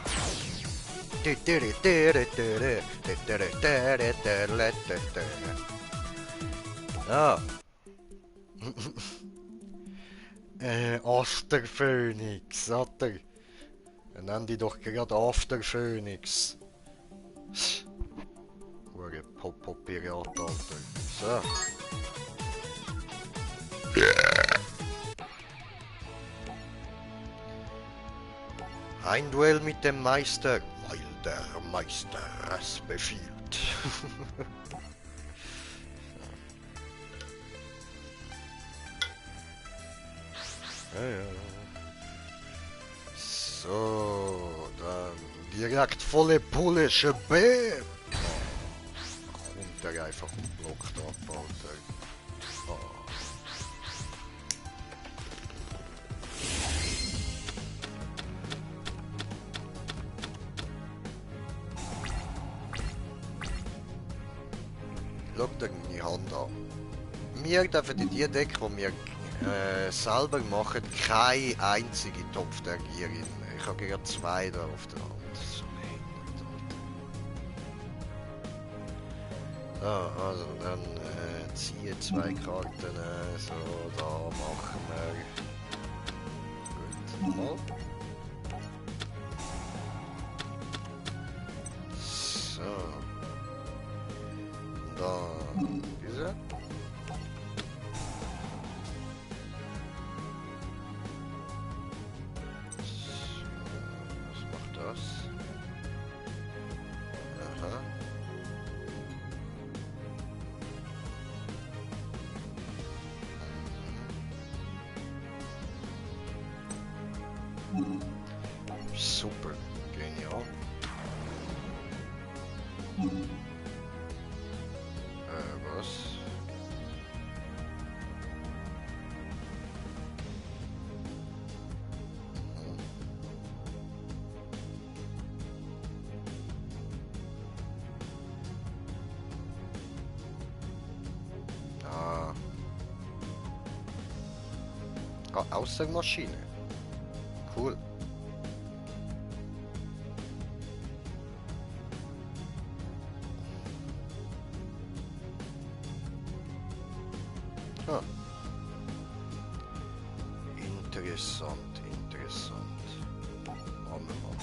Ah. After Phoenix, Alter. Nenn die doch gerade After Phoenix. Hure Pop-Pop-Pirat, Alter. So. Ein Duell mit dem Meister, weil der Meister es befiehlt. Ja. So, dann direkt volle Pulle, Bär. Kommt er einfach und blockt ab, Alter. Oh. Schau dir meine Hand an. Wir dürfen in die Deck, die wir selber machen, keine einzige Topfdagierin. Ich habe gerade zwei da auf der Hand. So behindert. So, also dann ziehe zwei Karten. So, da machen wir. Gut. Mal. So. Dann diese. Was macht das? Aha. Super, genial. Was? Außer Maschine. Cool. Ah. Interessant. Machen wir mal.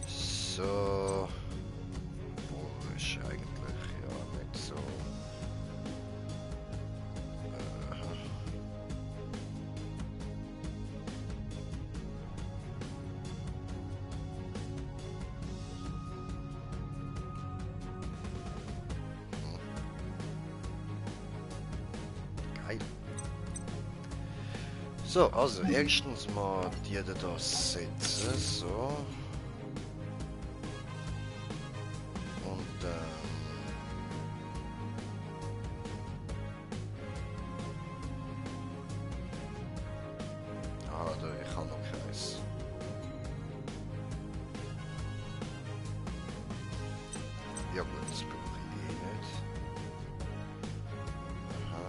So. Boah, ist eigentlich ja nicht so. Geil. So, also erstens mal die da setzen, so. Und Ja gut, das brauche ich eh nicht. Aha.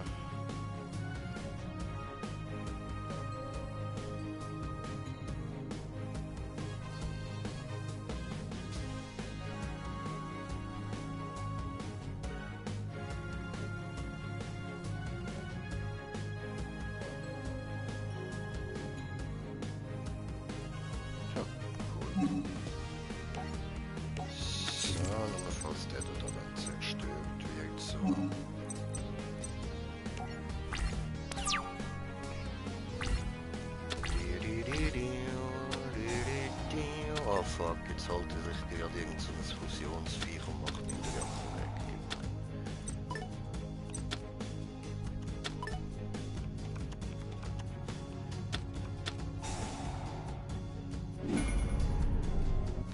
Ja, cool. So, nur falls der da dann zerstört wird, so. Oh fuck, jetzt holt er sich gerade irgend so ein Fusionsviech und macht ihn wieder weg.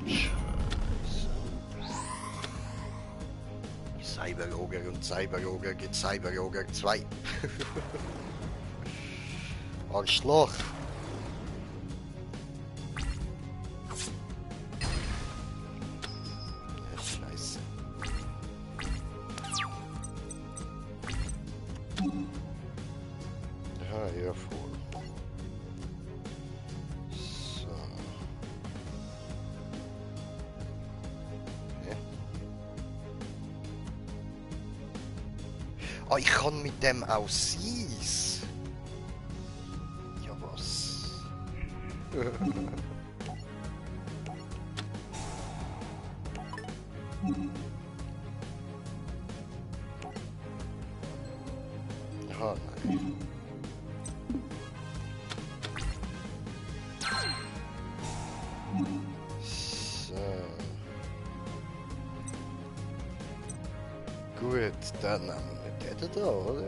Scheiße. Cyberogre und Cyberogre gibt Cyberogre 2. Arschloch. Ja, scheiße. Ja, hier voll. So. Hä? Ah, ich kann mit dem auch Seas. Ja, was? Ah, nein. So. Gut, dann nehmen wir den da, oder?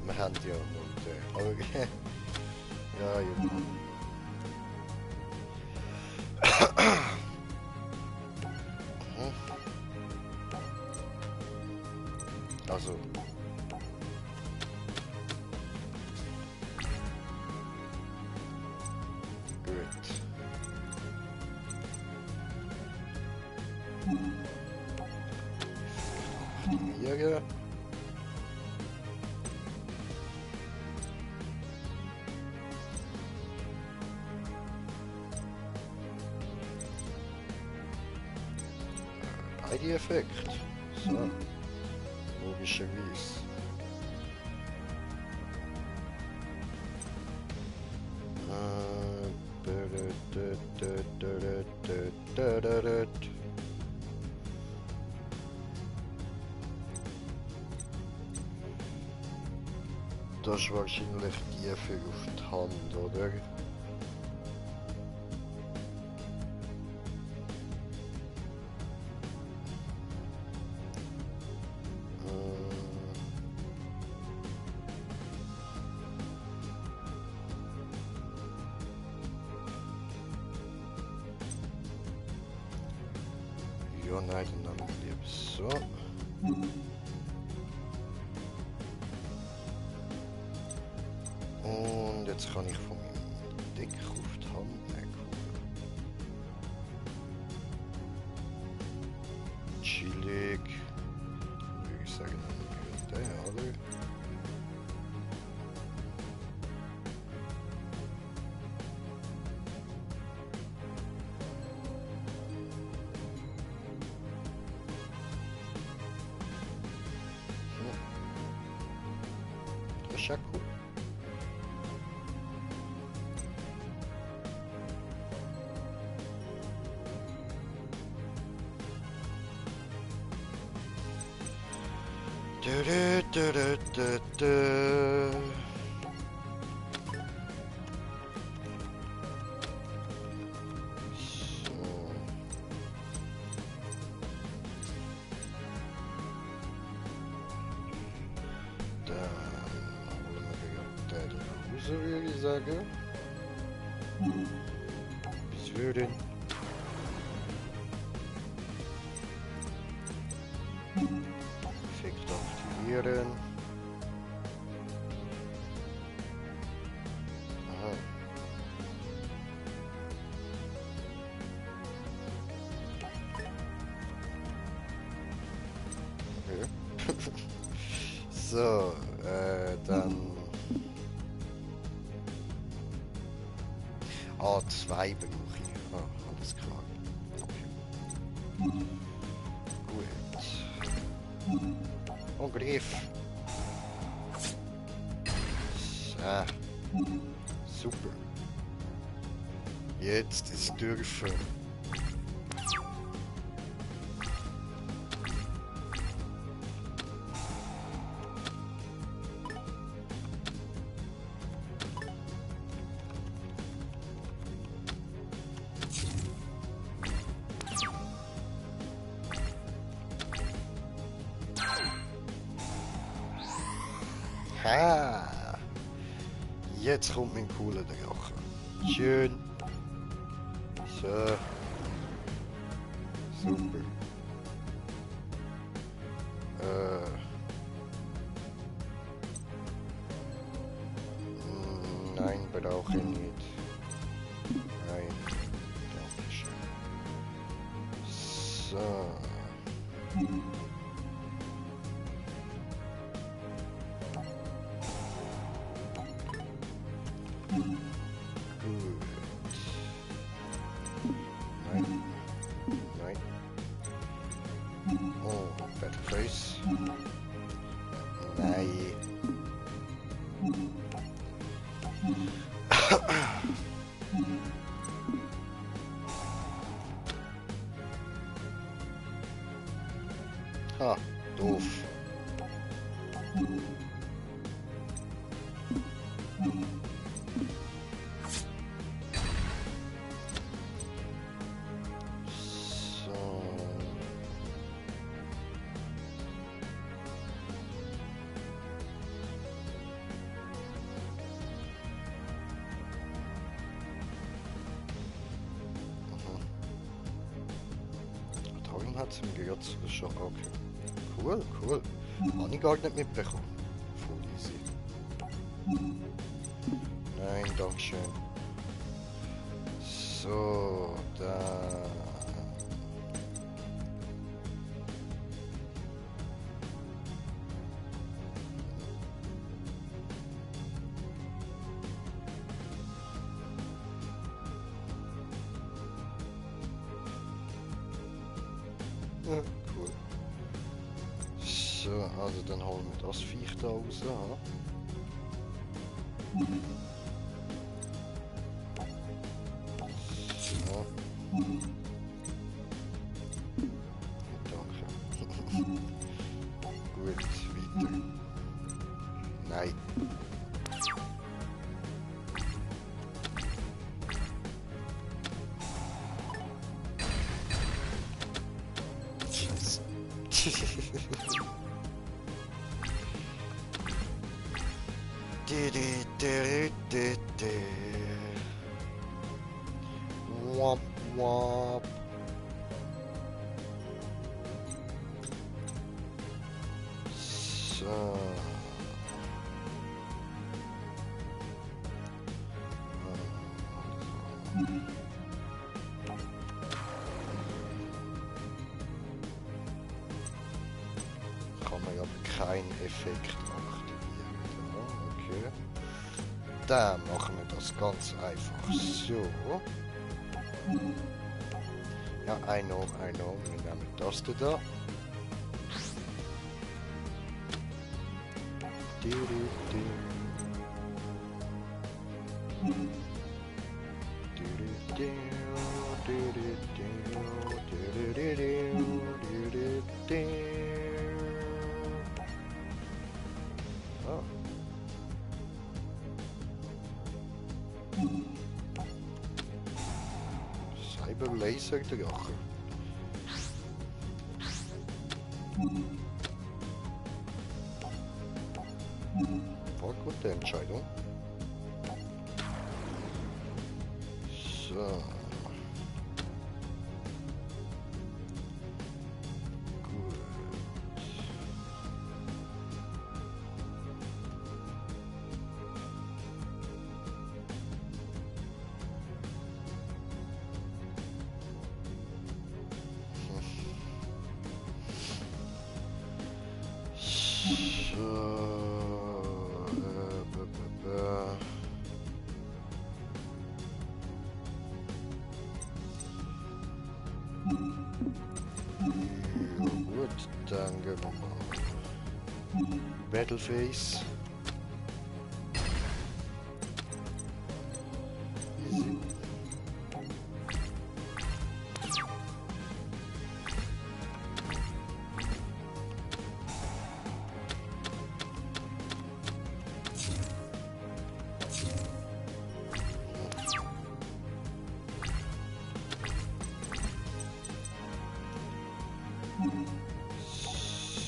Wir haben ja noch den. Aber ja, ja. Also. Gut. Aktiviere. Beide-Effekt. So. Logischerweise. Das ist wahrscheinlich die für auf die Hand, oder? Ja, nein, dann lieber so. Und jetzt kann ich von meinem Deck auf die Hand nehmen. Chillig. Würde ich sagen, dann der, oder? Das ist ja cool. Du, du, du, du, du, du. So. Dann holen wir den raus, würde ich sagen. Bis würden. Effekt aktivieren. Aha. So, dann... A2 brauche ich. Ah, alles klar. Okay. Gut. Angriff. So. Super. Jetzt ist dürfen. Ha! Jetzt kommt mein cooler Drache. Schön. So. Super. Nein, brauche ich nicht. Nein. Dankeschön. So. Gut. Nein. Nein. Oh, Battle Face. Nein. Ha, doof. So. Darum hat es im Gehört schon okay. Cool, cool. Habe ich gar nicht mitbekommen. Voll easy. Nein, dankeschön. So, da. Ja, cool. So, also dann holen wir das Viech da raus. Ha? So. Danke. Gut, weiter. Nein. Scheiße. Womp womp. So. Kann man aber keinen Effekt aktivieren. Okay. Dann machen wir das ganz einfach so. Ja, I know. Wir nehmen das da. Oh. Cyber Laser Drache. War gute Entscheidung. So. Gut. So. Gut, dann gehen wir mal. Battleface.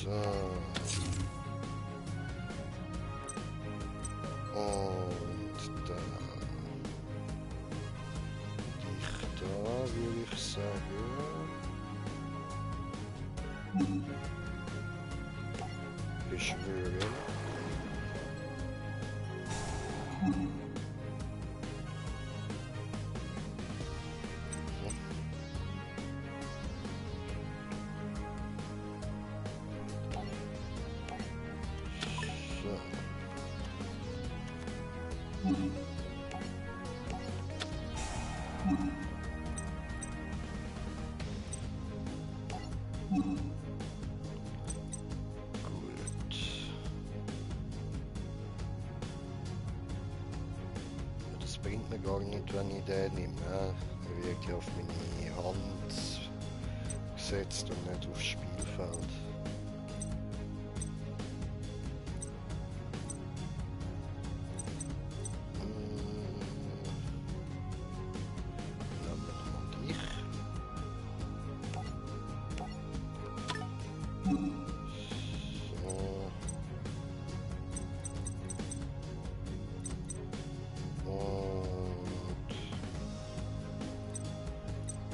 So. Und da. Dich da, würde ich sagen. Beschwören. So. Gut. Das bringt mir gar nicht, wenn ich den nehme. Er wird ja auf meine Hand gesetzt und nicht aufs Spielfeld. Nehmen wir mal dich.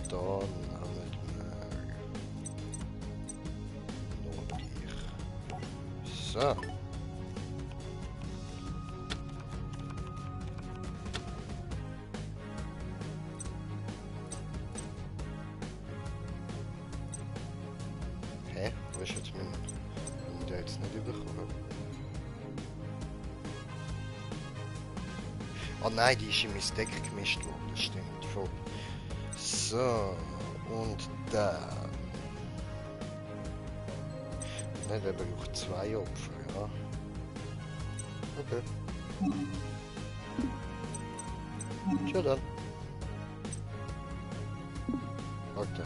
So. Und dann nehmen wir noch dich. So. Hä? Wo ist jetzt mein... Haben wir den jetzt nicht bekommen? Ah nein, die ist in mein Deck gemischt worden, das stimmt voll. So, und dann... Ne, der braucht 2 Opfer, ja. Okay. Tja dann. Warte,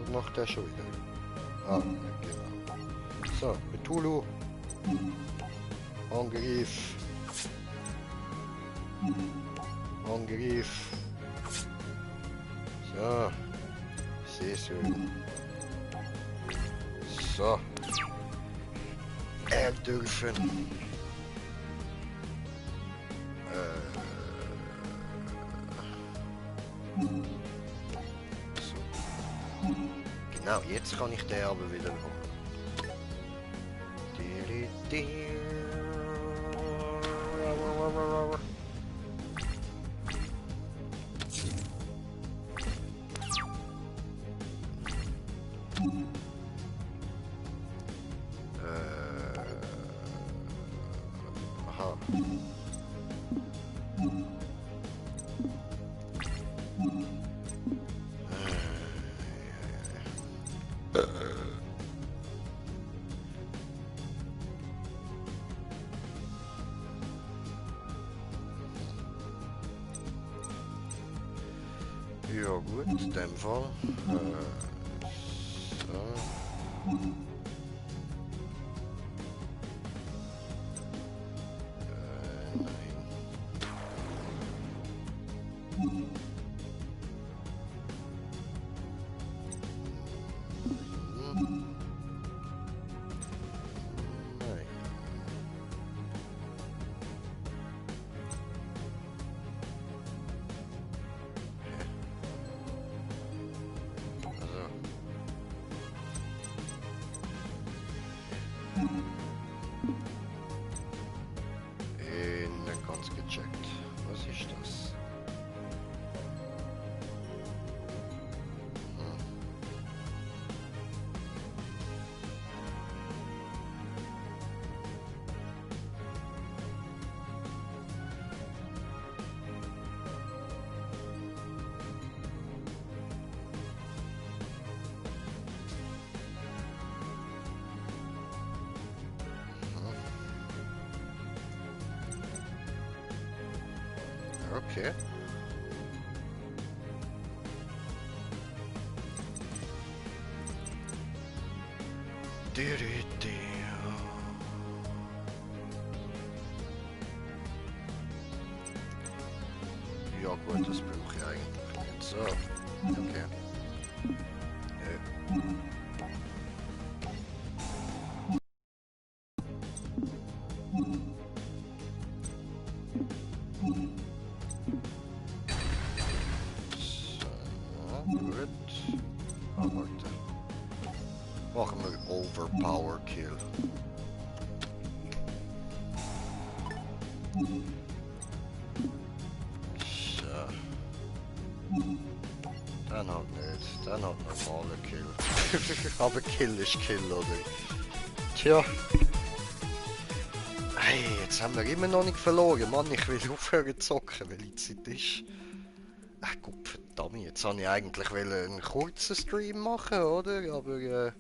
was macht der schon wieder? Ah, genau. So, Cthulhu. Angriff. Angriff. So. Sehr schön. So. Dürfen. So. Genau, jetzt kann ich den aber wieder holen. Aha. Ja gut, in dem Fall. So. Nein. Also. Okay. Ja gut, das brauche ich eigentlich nicht. So, okay. Nö. So, gut. Ah, warte. Machen wir Overpower Kill. So. Dann halt nicht. Dann halt normaler Kill. Aber Kill ist Kill, oder? Tja. Hey, jetzt haben wir immer noch nicht verloren. Mann, ich will aufhören zu zocken, weil die Zeit ist. Ach Gott, verdammt. Jetzt wollte ich eigentlich einen kurzen Stream machen, oder? Aber, ist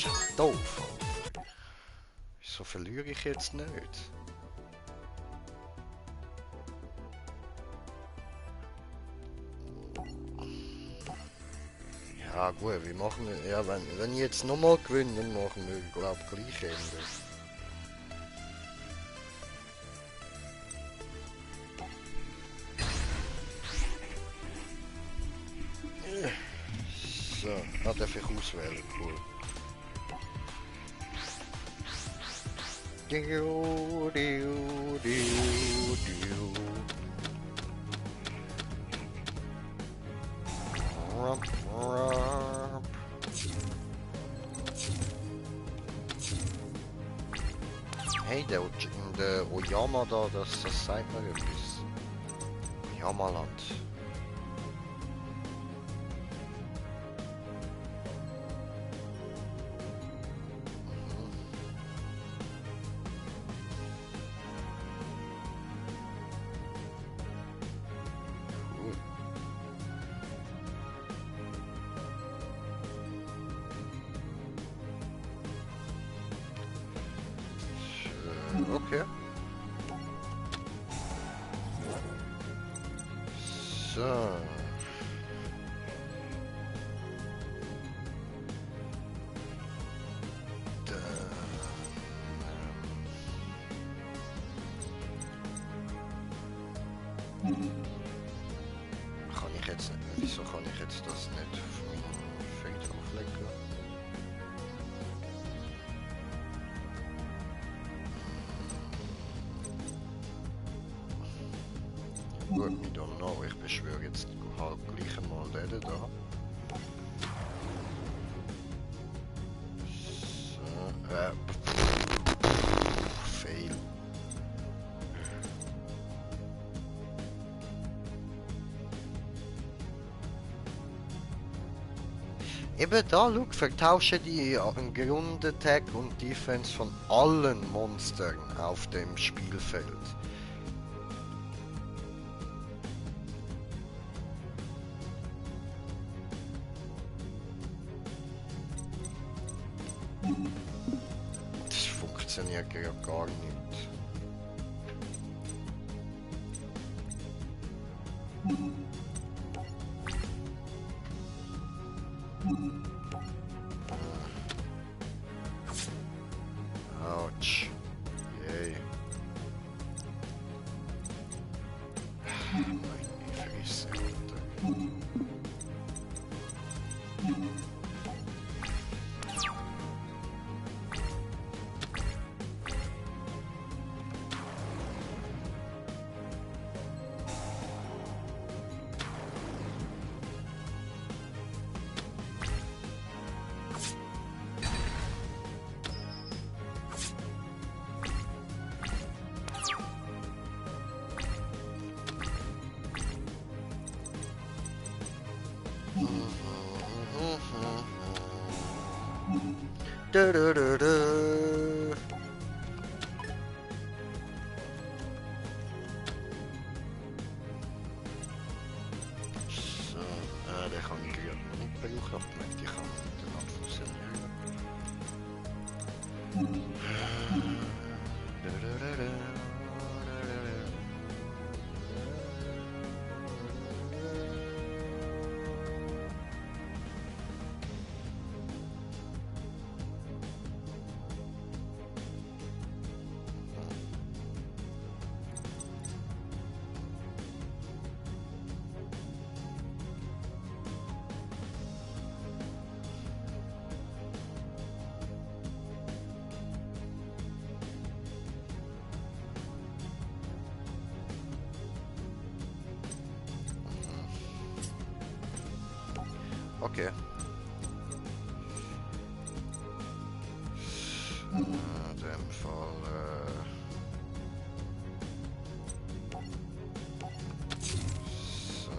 ja doof, Alter. Wieso verliere ich jetzt nicht? Ja gut, wir machen... Ja, wenn ich jetzt nochmal gewinne, dann machen wir, glaube ich, gleich Ende. So, darf ich auswählen, cool. Diu, diu, diu, diu. Rump, rump. Hey, der Oyama da, das sagt mir etwas. Oyama-Land. Okay. So. Kann ich jetzt nicht, wieso kann ich jetzt das nicht auf meinen Friedhof legen? Gut, we don't know. Ich beschwöre jetzt halt gleich einmal den da. So, fail. Eben da, schau, vertausche die Grundattack und Defense von allen Monstern auf dem Spielfeld. Das funktioniert ja gar nicht. Autsch. Yay. Meine Fresse, Alter. Du, du, du, du. So, den kann ich gerade noch nicht brauchen, aber ich meine, die kann miteinander funktionieren. Du, du, du, du, du, du, du. okay. In dem Fall, so.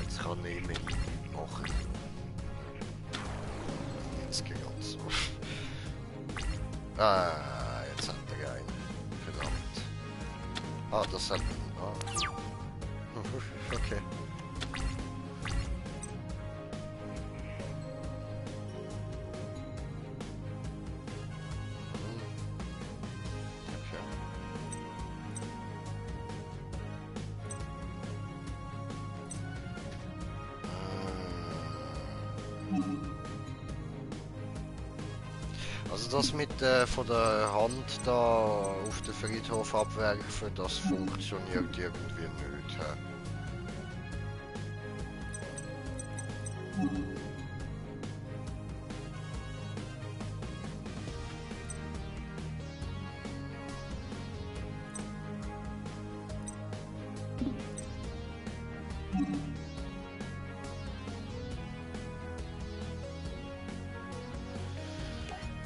Jetzt kann ich mehr machen. Jetzt geht es so. Ah, jetzt hat er einen. Verdammt. Ah, das hat... Ah. Okay. Also das mit von der Hand da auf den Friedhof abwerfen, das funktioniert irgendwie nicht. Hä?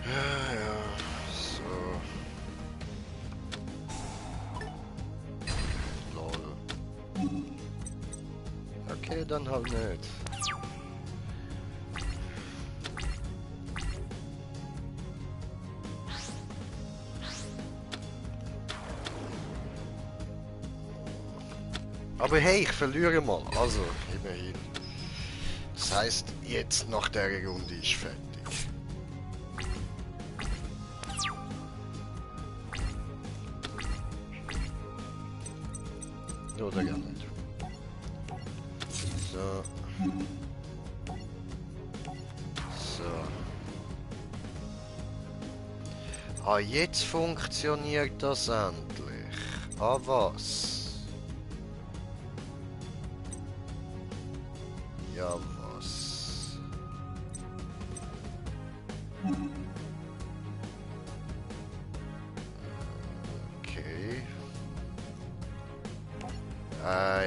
Ja, so. Lol. Okay, dann halt nicht. Aber hey, ich verliere mal. Also, immerhin. Das heißt, jetzt nach der Runde ist fertig. Oder gar nicht. So. So. Ah, jetzt funktioniert das endlich. Ah, was? Ja, was? Okay.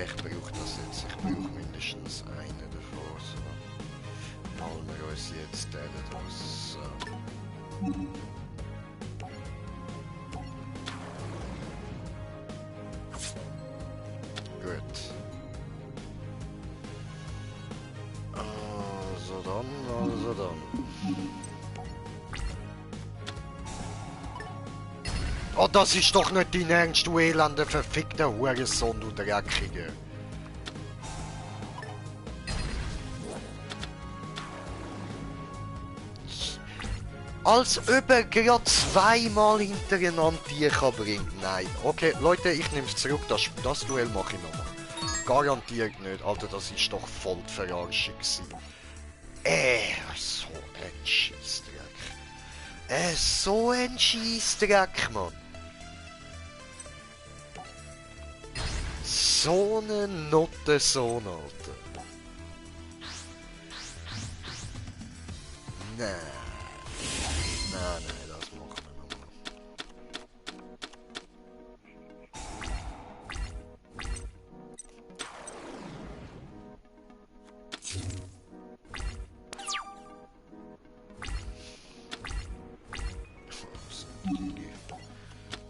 Ich brauche das jetzt. Ich brauche mindestens einen davon. So. Holen wir uns jetzt den da. So. Gut. Also dann, also dann. Oh, das ist doch nicht dein Ernst, du elender, verfickter Hurensohn, du Dreckige. Als ob er gerade zweimal hintereinander die kann bringen. Nein. Okay, Leute, ich nehme es zurück. Das Duell mache ich nochmal. Garantiert nicht. Alter, das ist doch voll die Verarschung gewesen. So ein Scheissdreck. So ein Scheissdreck, Mann. So eine Notensohn, Alter. Nein. Nein, das machen wir nochmal.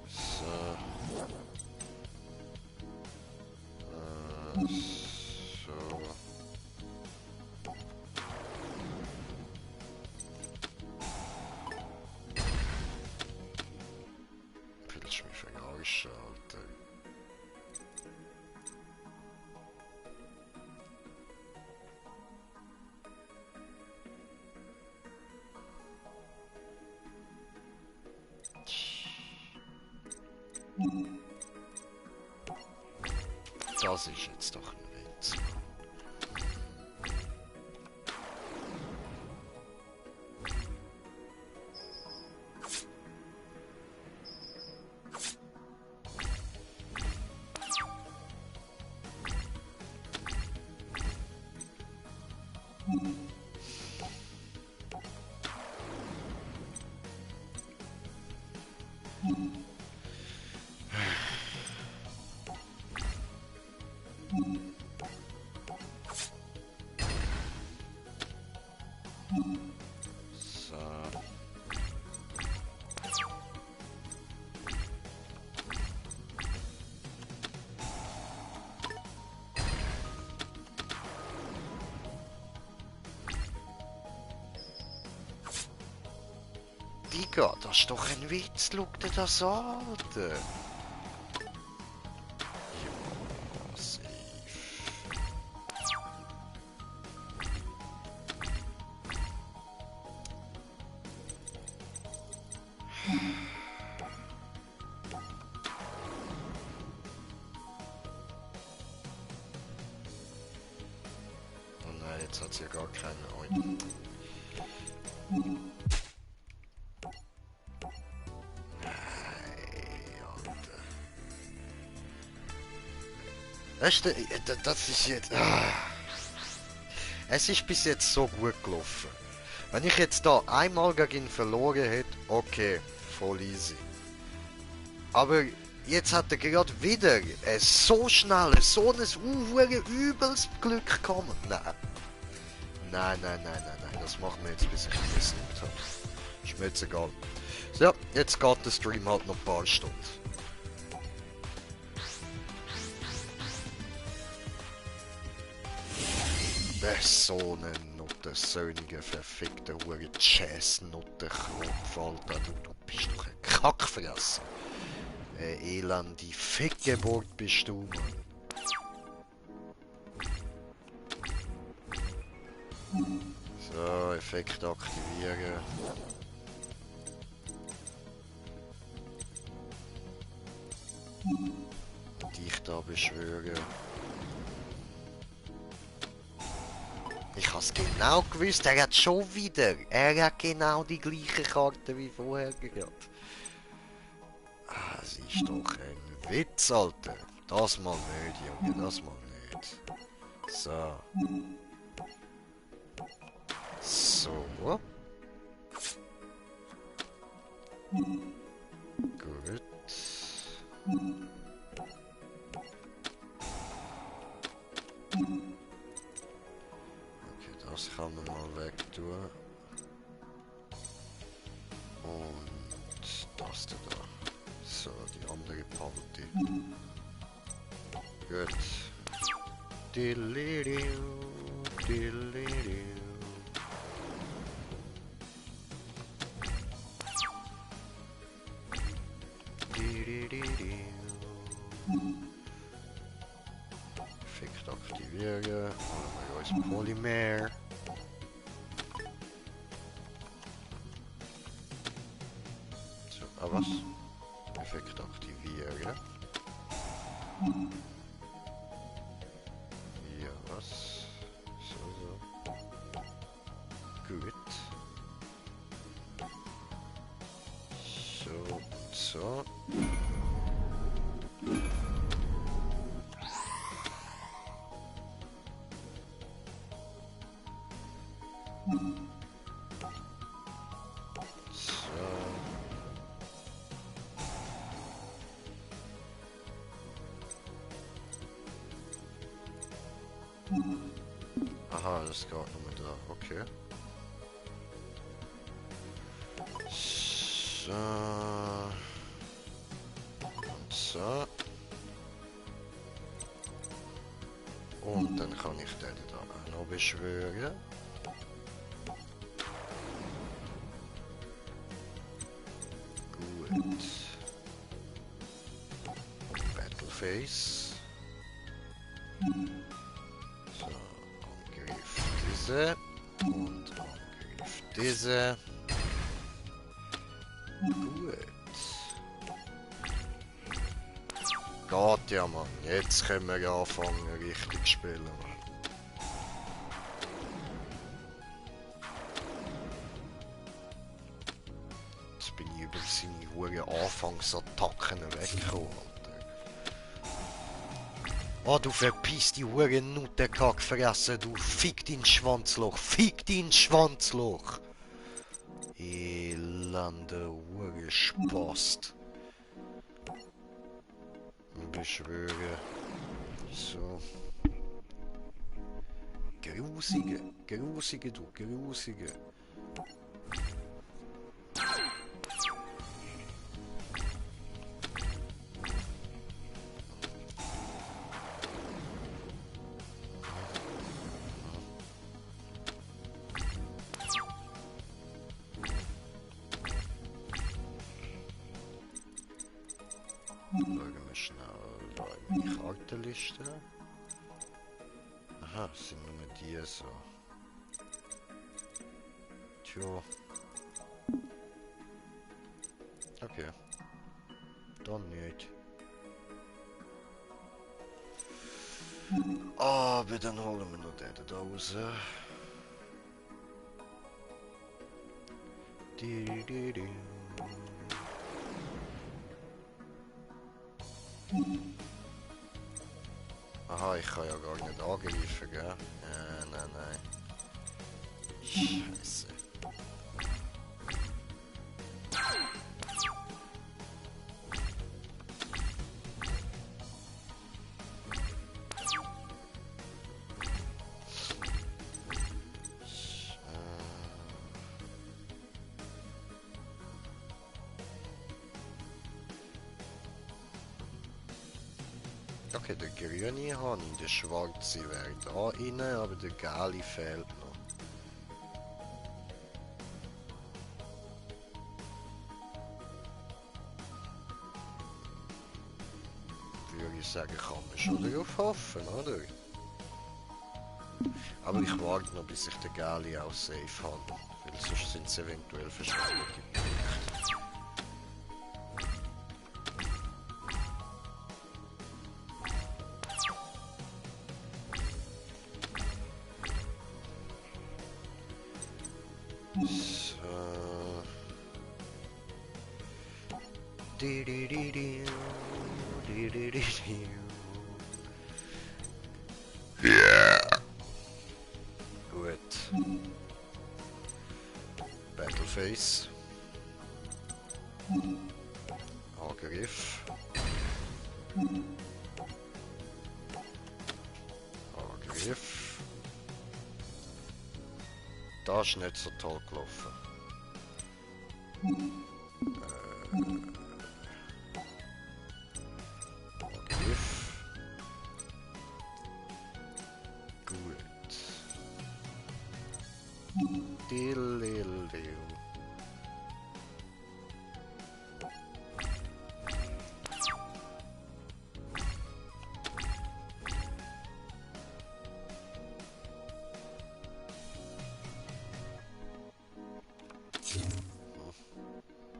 So. So. Willst du mich verarschen, Alter? Das ist jetzt doch ein Witz. Digga, das ist doch ein Witz, schau dir das an. Ja, safe. Oh nein, jetzt hat sie ja gar keine Augen. Weißt du, das ist jetzt... Es ist bis jetzt so gut gelaufen. Wenn ich jetzt da einmal gegen ihn verloren hätte, okay, voll easy. Aber jetzt hat er gerade wieder so schnell, so ein übles Glück gekommen. Nein. Nein, das machen wir jetzt, bis ich ihn besiegt habe. Ist mir jetzt egal. So, ja, jetzt geht der Stream halt noch ein paar Stunden. So eine Nuttensöhnige, verfickte Hure Jazz-Nuttenkropf, Alter. Du bist doch ein Kackfresser. Eine elende Fickgeburt bist du, Mann. So, Effekt aktivieren. Dich da beschwören. Ich hab's genau gewusst, er hat schon wieder. Er hat genau die gleiche Karte wie vorher gerade. Ah, es ist doch ein Witz, Alter. Das mal nicht, Junge, das mal nicht. So. So. Gut. Das kann man mal weg tun. Und das da. So, die andere Party. Gut. Delirium, delirium. Effekt aktivieren. Holen wir uns Polymer. So, was? Effekt aktivieren. Ja, was? So. Gut. So. Aha, das geht nur da. Okay. So. Und so. Und dann kann ich den da auch noch beschwören. Gut. Battleface. So, Angriff diese. Und Angriff diese. Gut. Geht ja, Mann. Jetzt können wir anfangen, richtig zu spielen, Mann. Jetzt bin ich über seine hohen Anfangsattacken weggekommen, Alter. Oh, du verpisst die Huren-Nuttenkackfresse, du fick dein Schwanzloch, fick dein Schwanzloch! Elende Hurenspast. Beschwöre. So. Grusige, grusige, du, grusige. Schauen wir schnell da in die Kartenliste. Aha, es sind nur die so. Tja. Okay. Dann nicht. Aber dann holen wir noch den da raus. Di. Aha, ich kann ja gar nicht angreifen, gell? Nein. Scheiße. Okay, der grüne habe ich, der schwarze wäre da rein, aber der gelbe fehlt noch. Würde ich sagen, kann man schon darauf hoffen, oder? Aber ich warte noch, bis ich den gelben auch safe habe, weil sonst sind es eventuell verschwendete Punkte. Gut. Battleface. Angriff. Angriff. Das ist nicht so toll gelaufen. Angriff. Gut. Dillildill.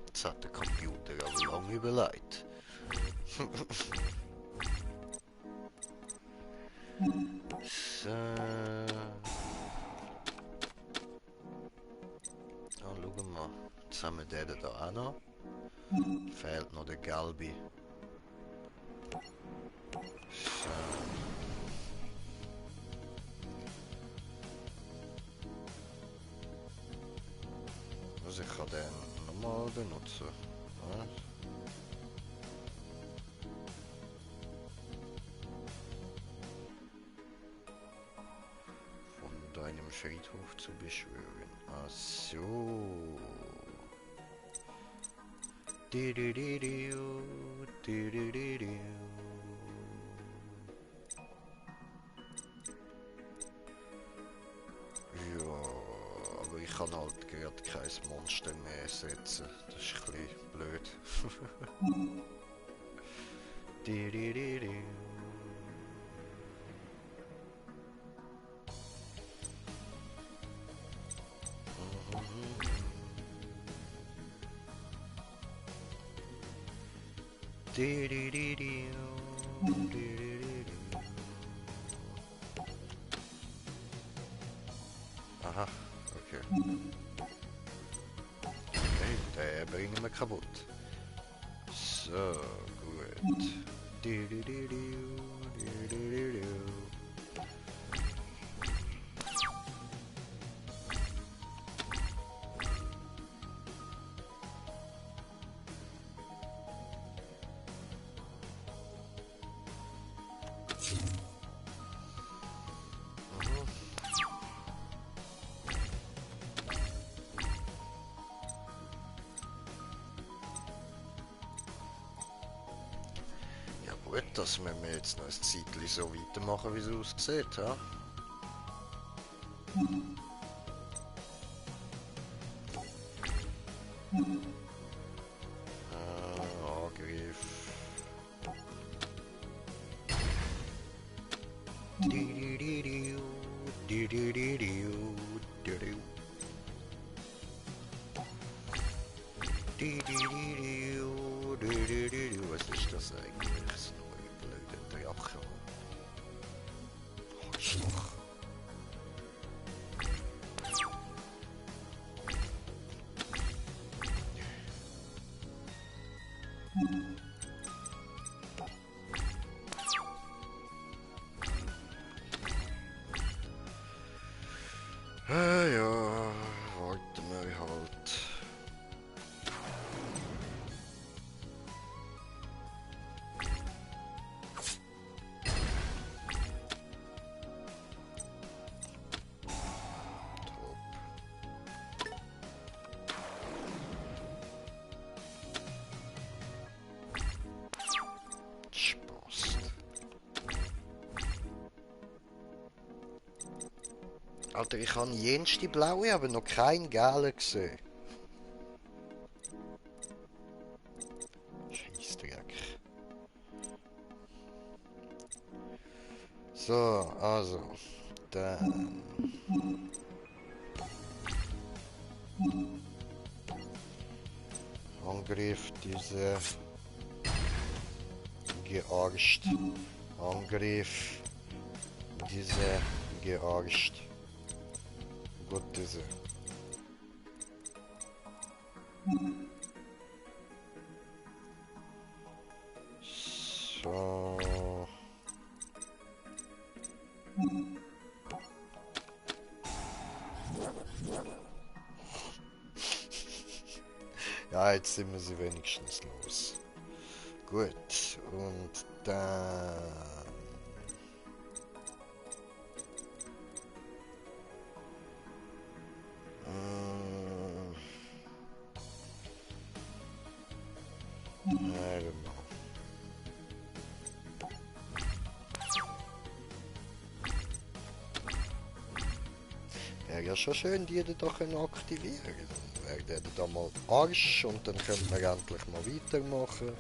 Jetzt hat der Computer aber lange überlegt. So. Oh, schau mal. Jetzt haben wir den da auch noch. Fehlt noch der gelbe. So. Also ich kann den nochmal benutzen. Ja. Von deinem Friedhof zu beschwören. Ach so. Di-di-di-di-u, di-di-di-di-u. Ja, aber ich kann halt gerade kein Monster mehr setzen. Das ist ein bisschen blöd. Di-di-di-di. Di-di-di-di. Di-di-di-di. Aha, okay. Okay, den bringen wir kaputt. So, gut. Du, du, du, du, du, du, du, du. Ja gut, das müssen wir jetzt noch ein Zeitchen so weitermachen, wie es aussieht, ja? Angriff. Du-du-du-du, du-du-du-du, du-du. Du-du-du-du, du-du-du-du. Was ist das eigentlich? So ein blöder Drache. Arschloch. Ja, warten wir halt. Spaß. Alter, ich habe jenste blaue, aber noch keinen gelben gesehen. Scheissdreck. So, also. Dann. Angriff, diese. Gearscht. Angriff. Diese. Gearscht. Gut, diese. So. Ja, jetzt sind wir sie wenigstens los. Gut, und dann... Warte mal. Wäre ja schon schön, die doch aktivieren können. Dann wäre der da mal Arsch und dann können wir endlich mal weitermachen.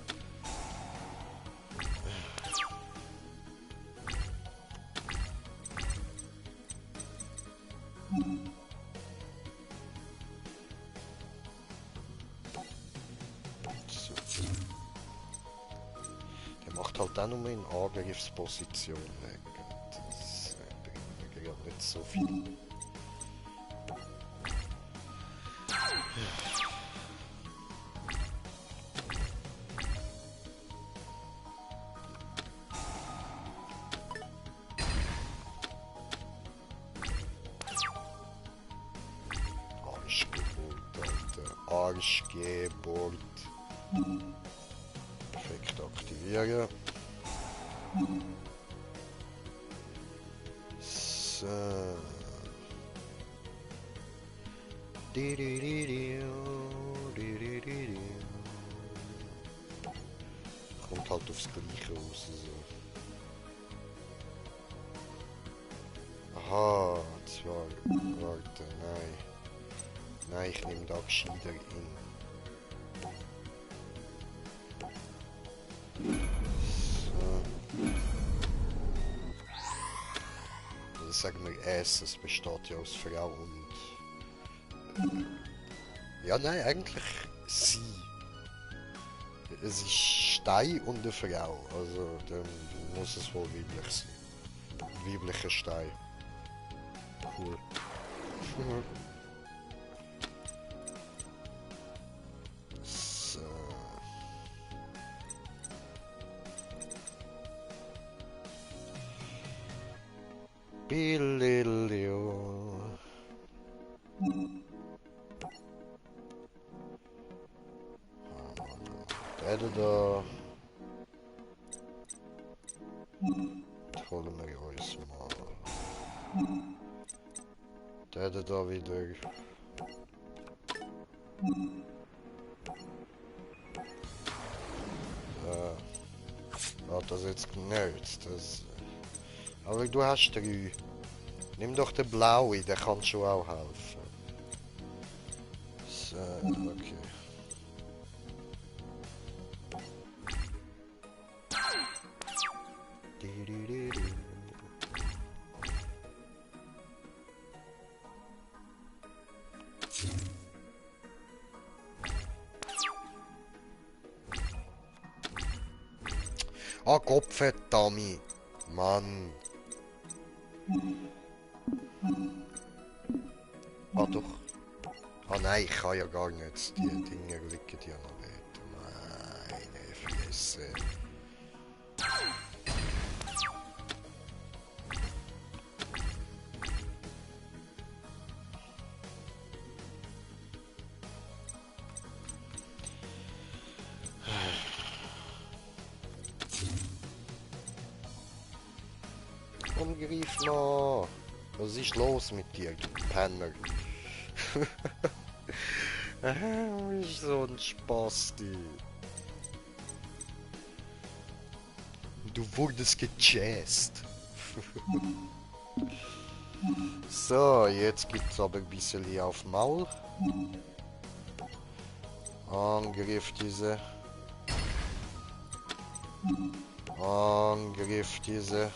So. Der macht halt auch nur in Angriffsposition weg. Und das bringt mir gerade nicht so viel. Arschgeburt, Alter. Arschgeburt. Effekt aktivieren. So. Kommt halt aufs Gleiche raus. So. Aha, zwar. Warte, nein. Nein, ich nehme da gescheiter in. So. Also sagen wir es besteht ja aus Frau und... Ja, nein, eigentlich sie. Es ist Stein und eine Frau, also dann muss es wohl weiblich sein. Ein weiblicher Stein. Cool. So. Den da... Das holen wir uns mal. Den da wieder... Hat das jetzt genützt. Das... Aber du hast 3. Nimm doch den blauen, der kann schon auch helfen. So, okay. Ah, Gottverdammt! Mann! Ah, doch. Ah nein, ich kann ja gar nicht. Die Dinger liegen ja noch nicht. Meine Fresse. Komm, greif noch! Was ist los mit dir, du Penner? Ist so ein Spasti. Du wurdest gechasst. So, jetzt gibt's aber ein bisschen auf Maul. Angriff diese. Angriff diese.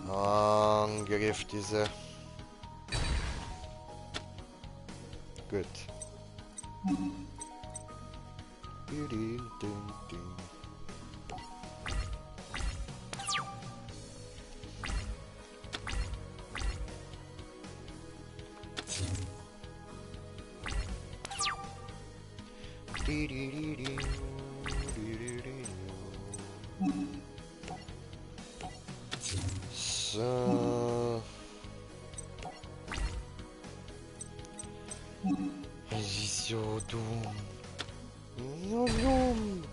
Angriff diese. Gut. So. Es ist so dumm. So dumm.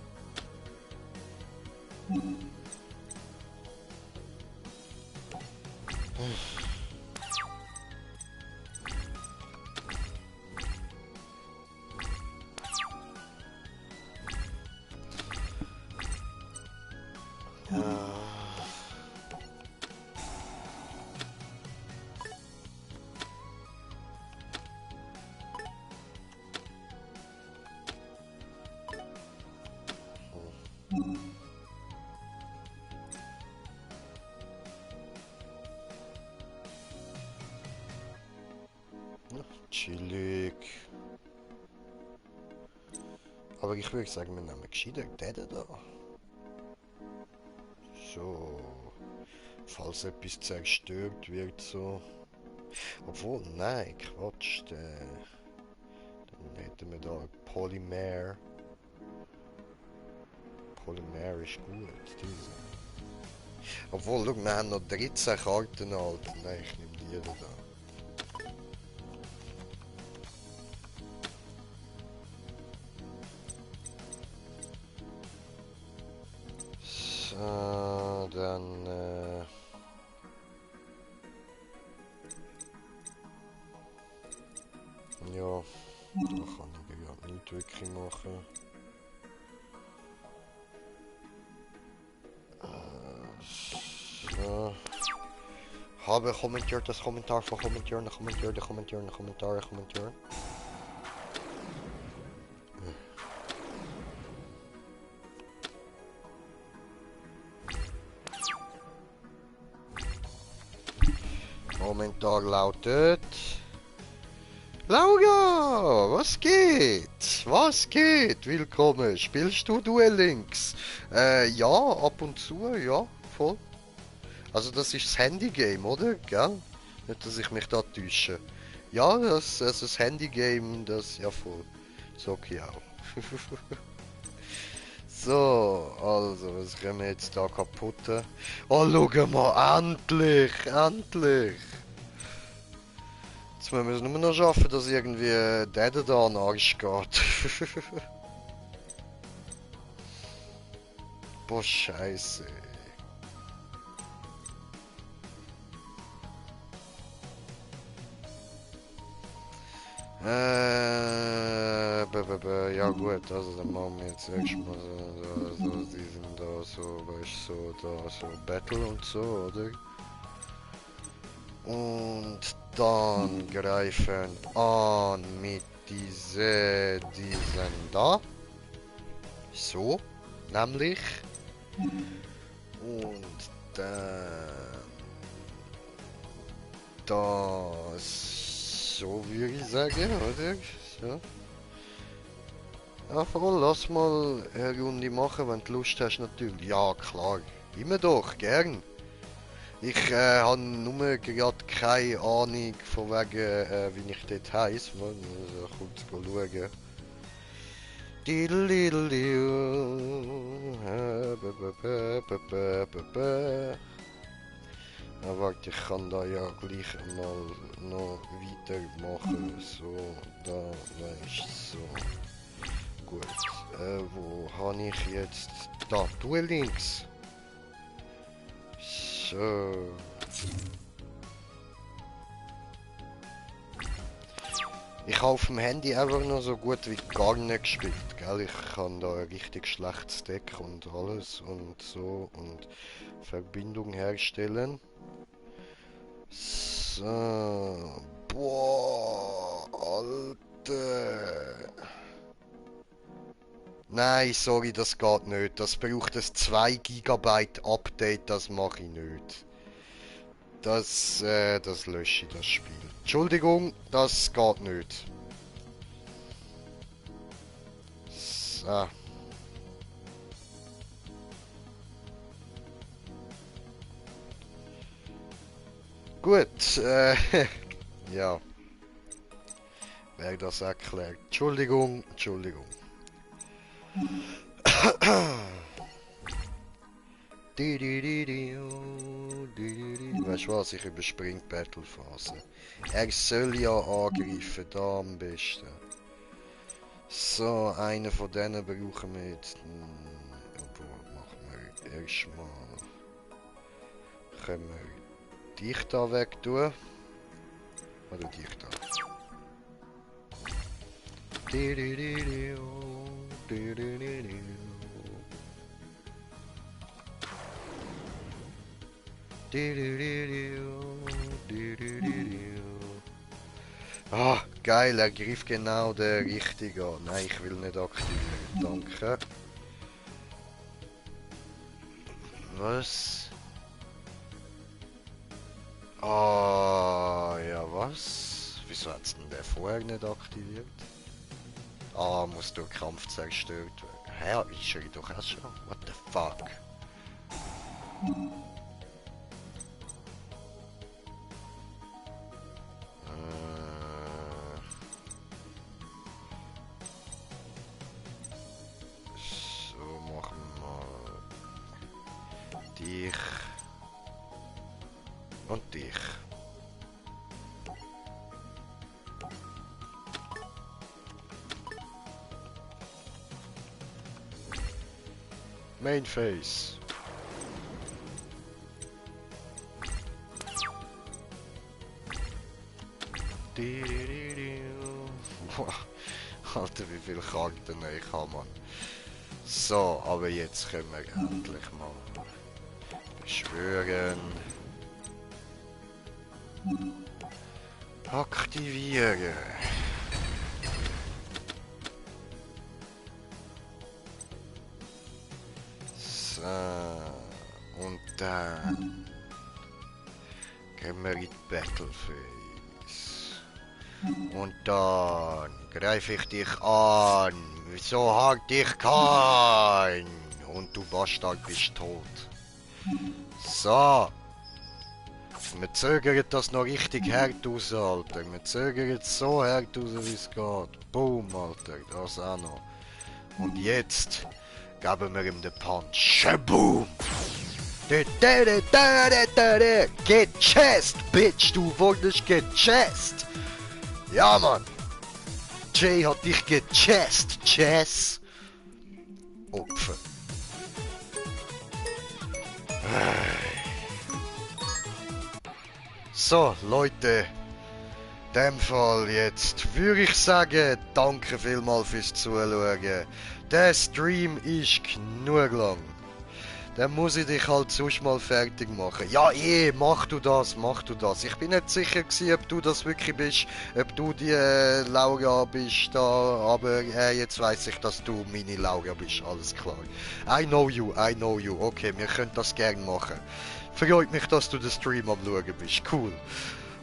Chillig. Aber ich würde sagen, wir nehmen gescheiter den da. So. Falls etwas zerstört wird, so. Obwohl, nein, Quatsch. Dann hätten wir da Polymer. Polymer ist gut, diese. Obwohl, schau, wir haben noch 13 Karten, Alter. Nein, ich nehme die da. Dann ja, da kann ich ja nicht wirklich machen. So. Habe kommentiert das Kommentar von kommentieren, kommentieren. Kommentar lautet... Laura, was geht? Was geht? Willkommen. Spielst du Duel Links? Ja, ab und zu, ja, voll. Also das ist das Handygame, oder? Gell? Nicht, dass ich mich da täusche. Ja, das Handygame, das, ja voll. Das okay auch. So, also, was können wir jetzt da kaputt? Oh, schau mal, endlich, endlich! Jetzt müssen wir es nur noch schaffen, dass irgendwie der da an den Arsch geht. Boah, Scheiße. Ja gut, also dann machen wir jetzt erstmal so, die sind da so, weißt du, so, da so Battle und so, oder? Und dann greifen an mit diesen da. So, nämlich. Und dann das, so würde ich sagen, oder? So. Ja, voll, lass mal eine Runde machen, wenn du Lust hast, natürlich. Ja, klar. Immer doch, gern. Ich habe nur gerade keine Ahnung von wegen, wie ich dort heiss. Mal kurz schauen. Ja, warte, ich kann da ja gleich mal noch weitermachen. So, da, weißt so. Gut. Wo habe ich jetzt? Da, Duel Links. So. Ich habe auf dem Handy einfach noch so gut wie gar nicht gespielt, gell? Ich kann da ein richtig schlechtes Deck und alles und so und Verbindung herstellen. So. Boah, Alter. Nein, sorry, das geht nicht. Das braucht ein 2 GB Update, das mache ich nicht. Das lösche ich, das Spiel. Entschuldigung, das geht nicht. So. Gut, ja. Wer das erklärt. Entschuldigung, Entschuldigung. Weißt du was, ich überspringe die Battle-Phase. Er soll ja angreifen, da am besten. So, einen von denen brauchen wir jetzt. Obwohl, machen wir erstmal. Können wir dich da weg tun? Oder dich da? Ah, geil, er greift genau der richtige an. Nein, ich will nicht aktivieren. Danke. Was? Ah, ja, was? Wieso hat es denn der vorher nicht aktiviert? Ah, muss durch Kampf zerstört werden. Hä, ist er doch auch schon? What the fuck? So, machen wir mal dich und dich. Main Face. Alter, wie viele Karten ich habe, Mann. So, aber jetzt können wir endlich mal beschwören. Aktivieren. So, und dann gehen wir in die Battleface. Und dann greife ich dich an, so hart ich kann. Und du Bastard bist tot. So. Wir zögern das noch richtig hart aus, Alter. Wir zögern es so hart aus, wie es geht. Boom, Alter. Das auch noch. Und jetzt geben wir ihm den Punch. Shaboom! Get chest, bitch! Du wurdest gechest! Ja, Mann. Jay hat dich gechest. Chess. Opfer. So, Leute. In dem Fall jetzt würde ich sagen, danke vielmals fürs Zuschauen. Der Stream ist genug lang. Dann muss ich dich halt sonst mal fertig machen. Ja, mach du das, mach du das. Ich bin nicht sicher gewesen, ob du das wirklich bist, ob du die Laura bist da, aber jetzt weiß ich, dass du meine Laura bist, alles klar. I know you, okay, wir können das gerne machen. Freut mich, dass du den Stream am Schauen bist, cool.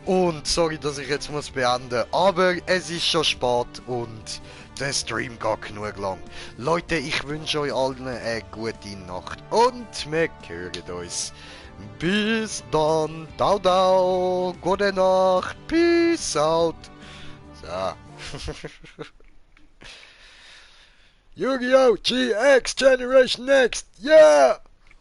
Und sorry, dass ich jetzt muss beenden, aber es ist schon spät und der Stream geht genug lang. Leute, ich wünsche euch allen eine gute Nacht und wir hören uns. Bis dann, ciao, gute Nacht, peace out. So. Yu-Gi-Oh! GX Generation Next, yeah!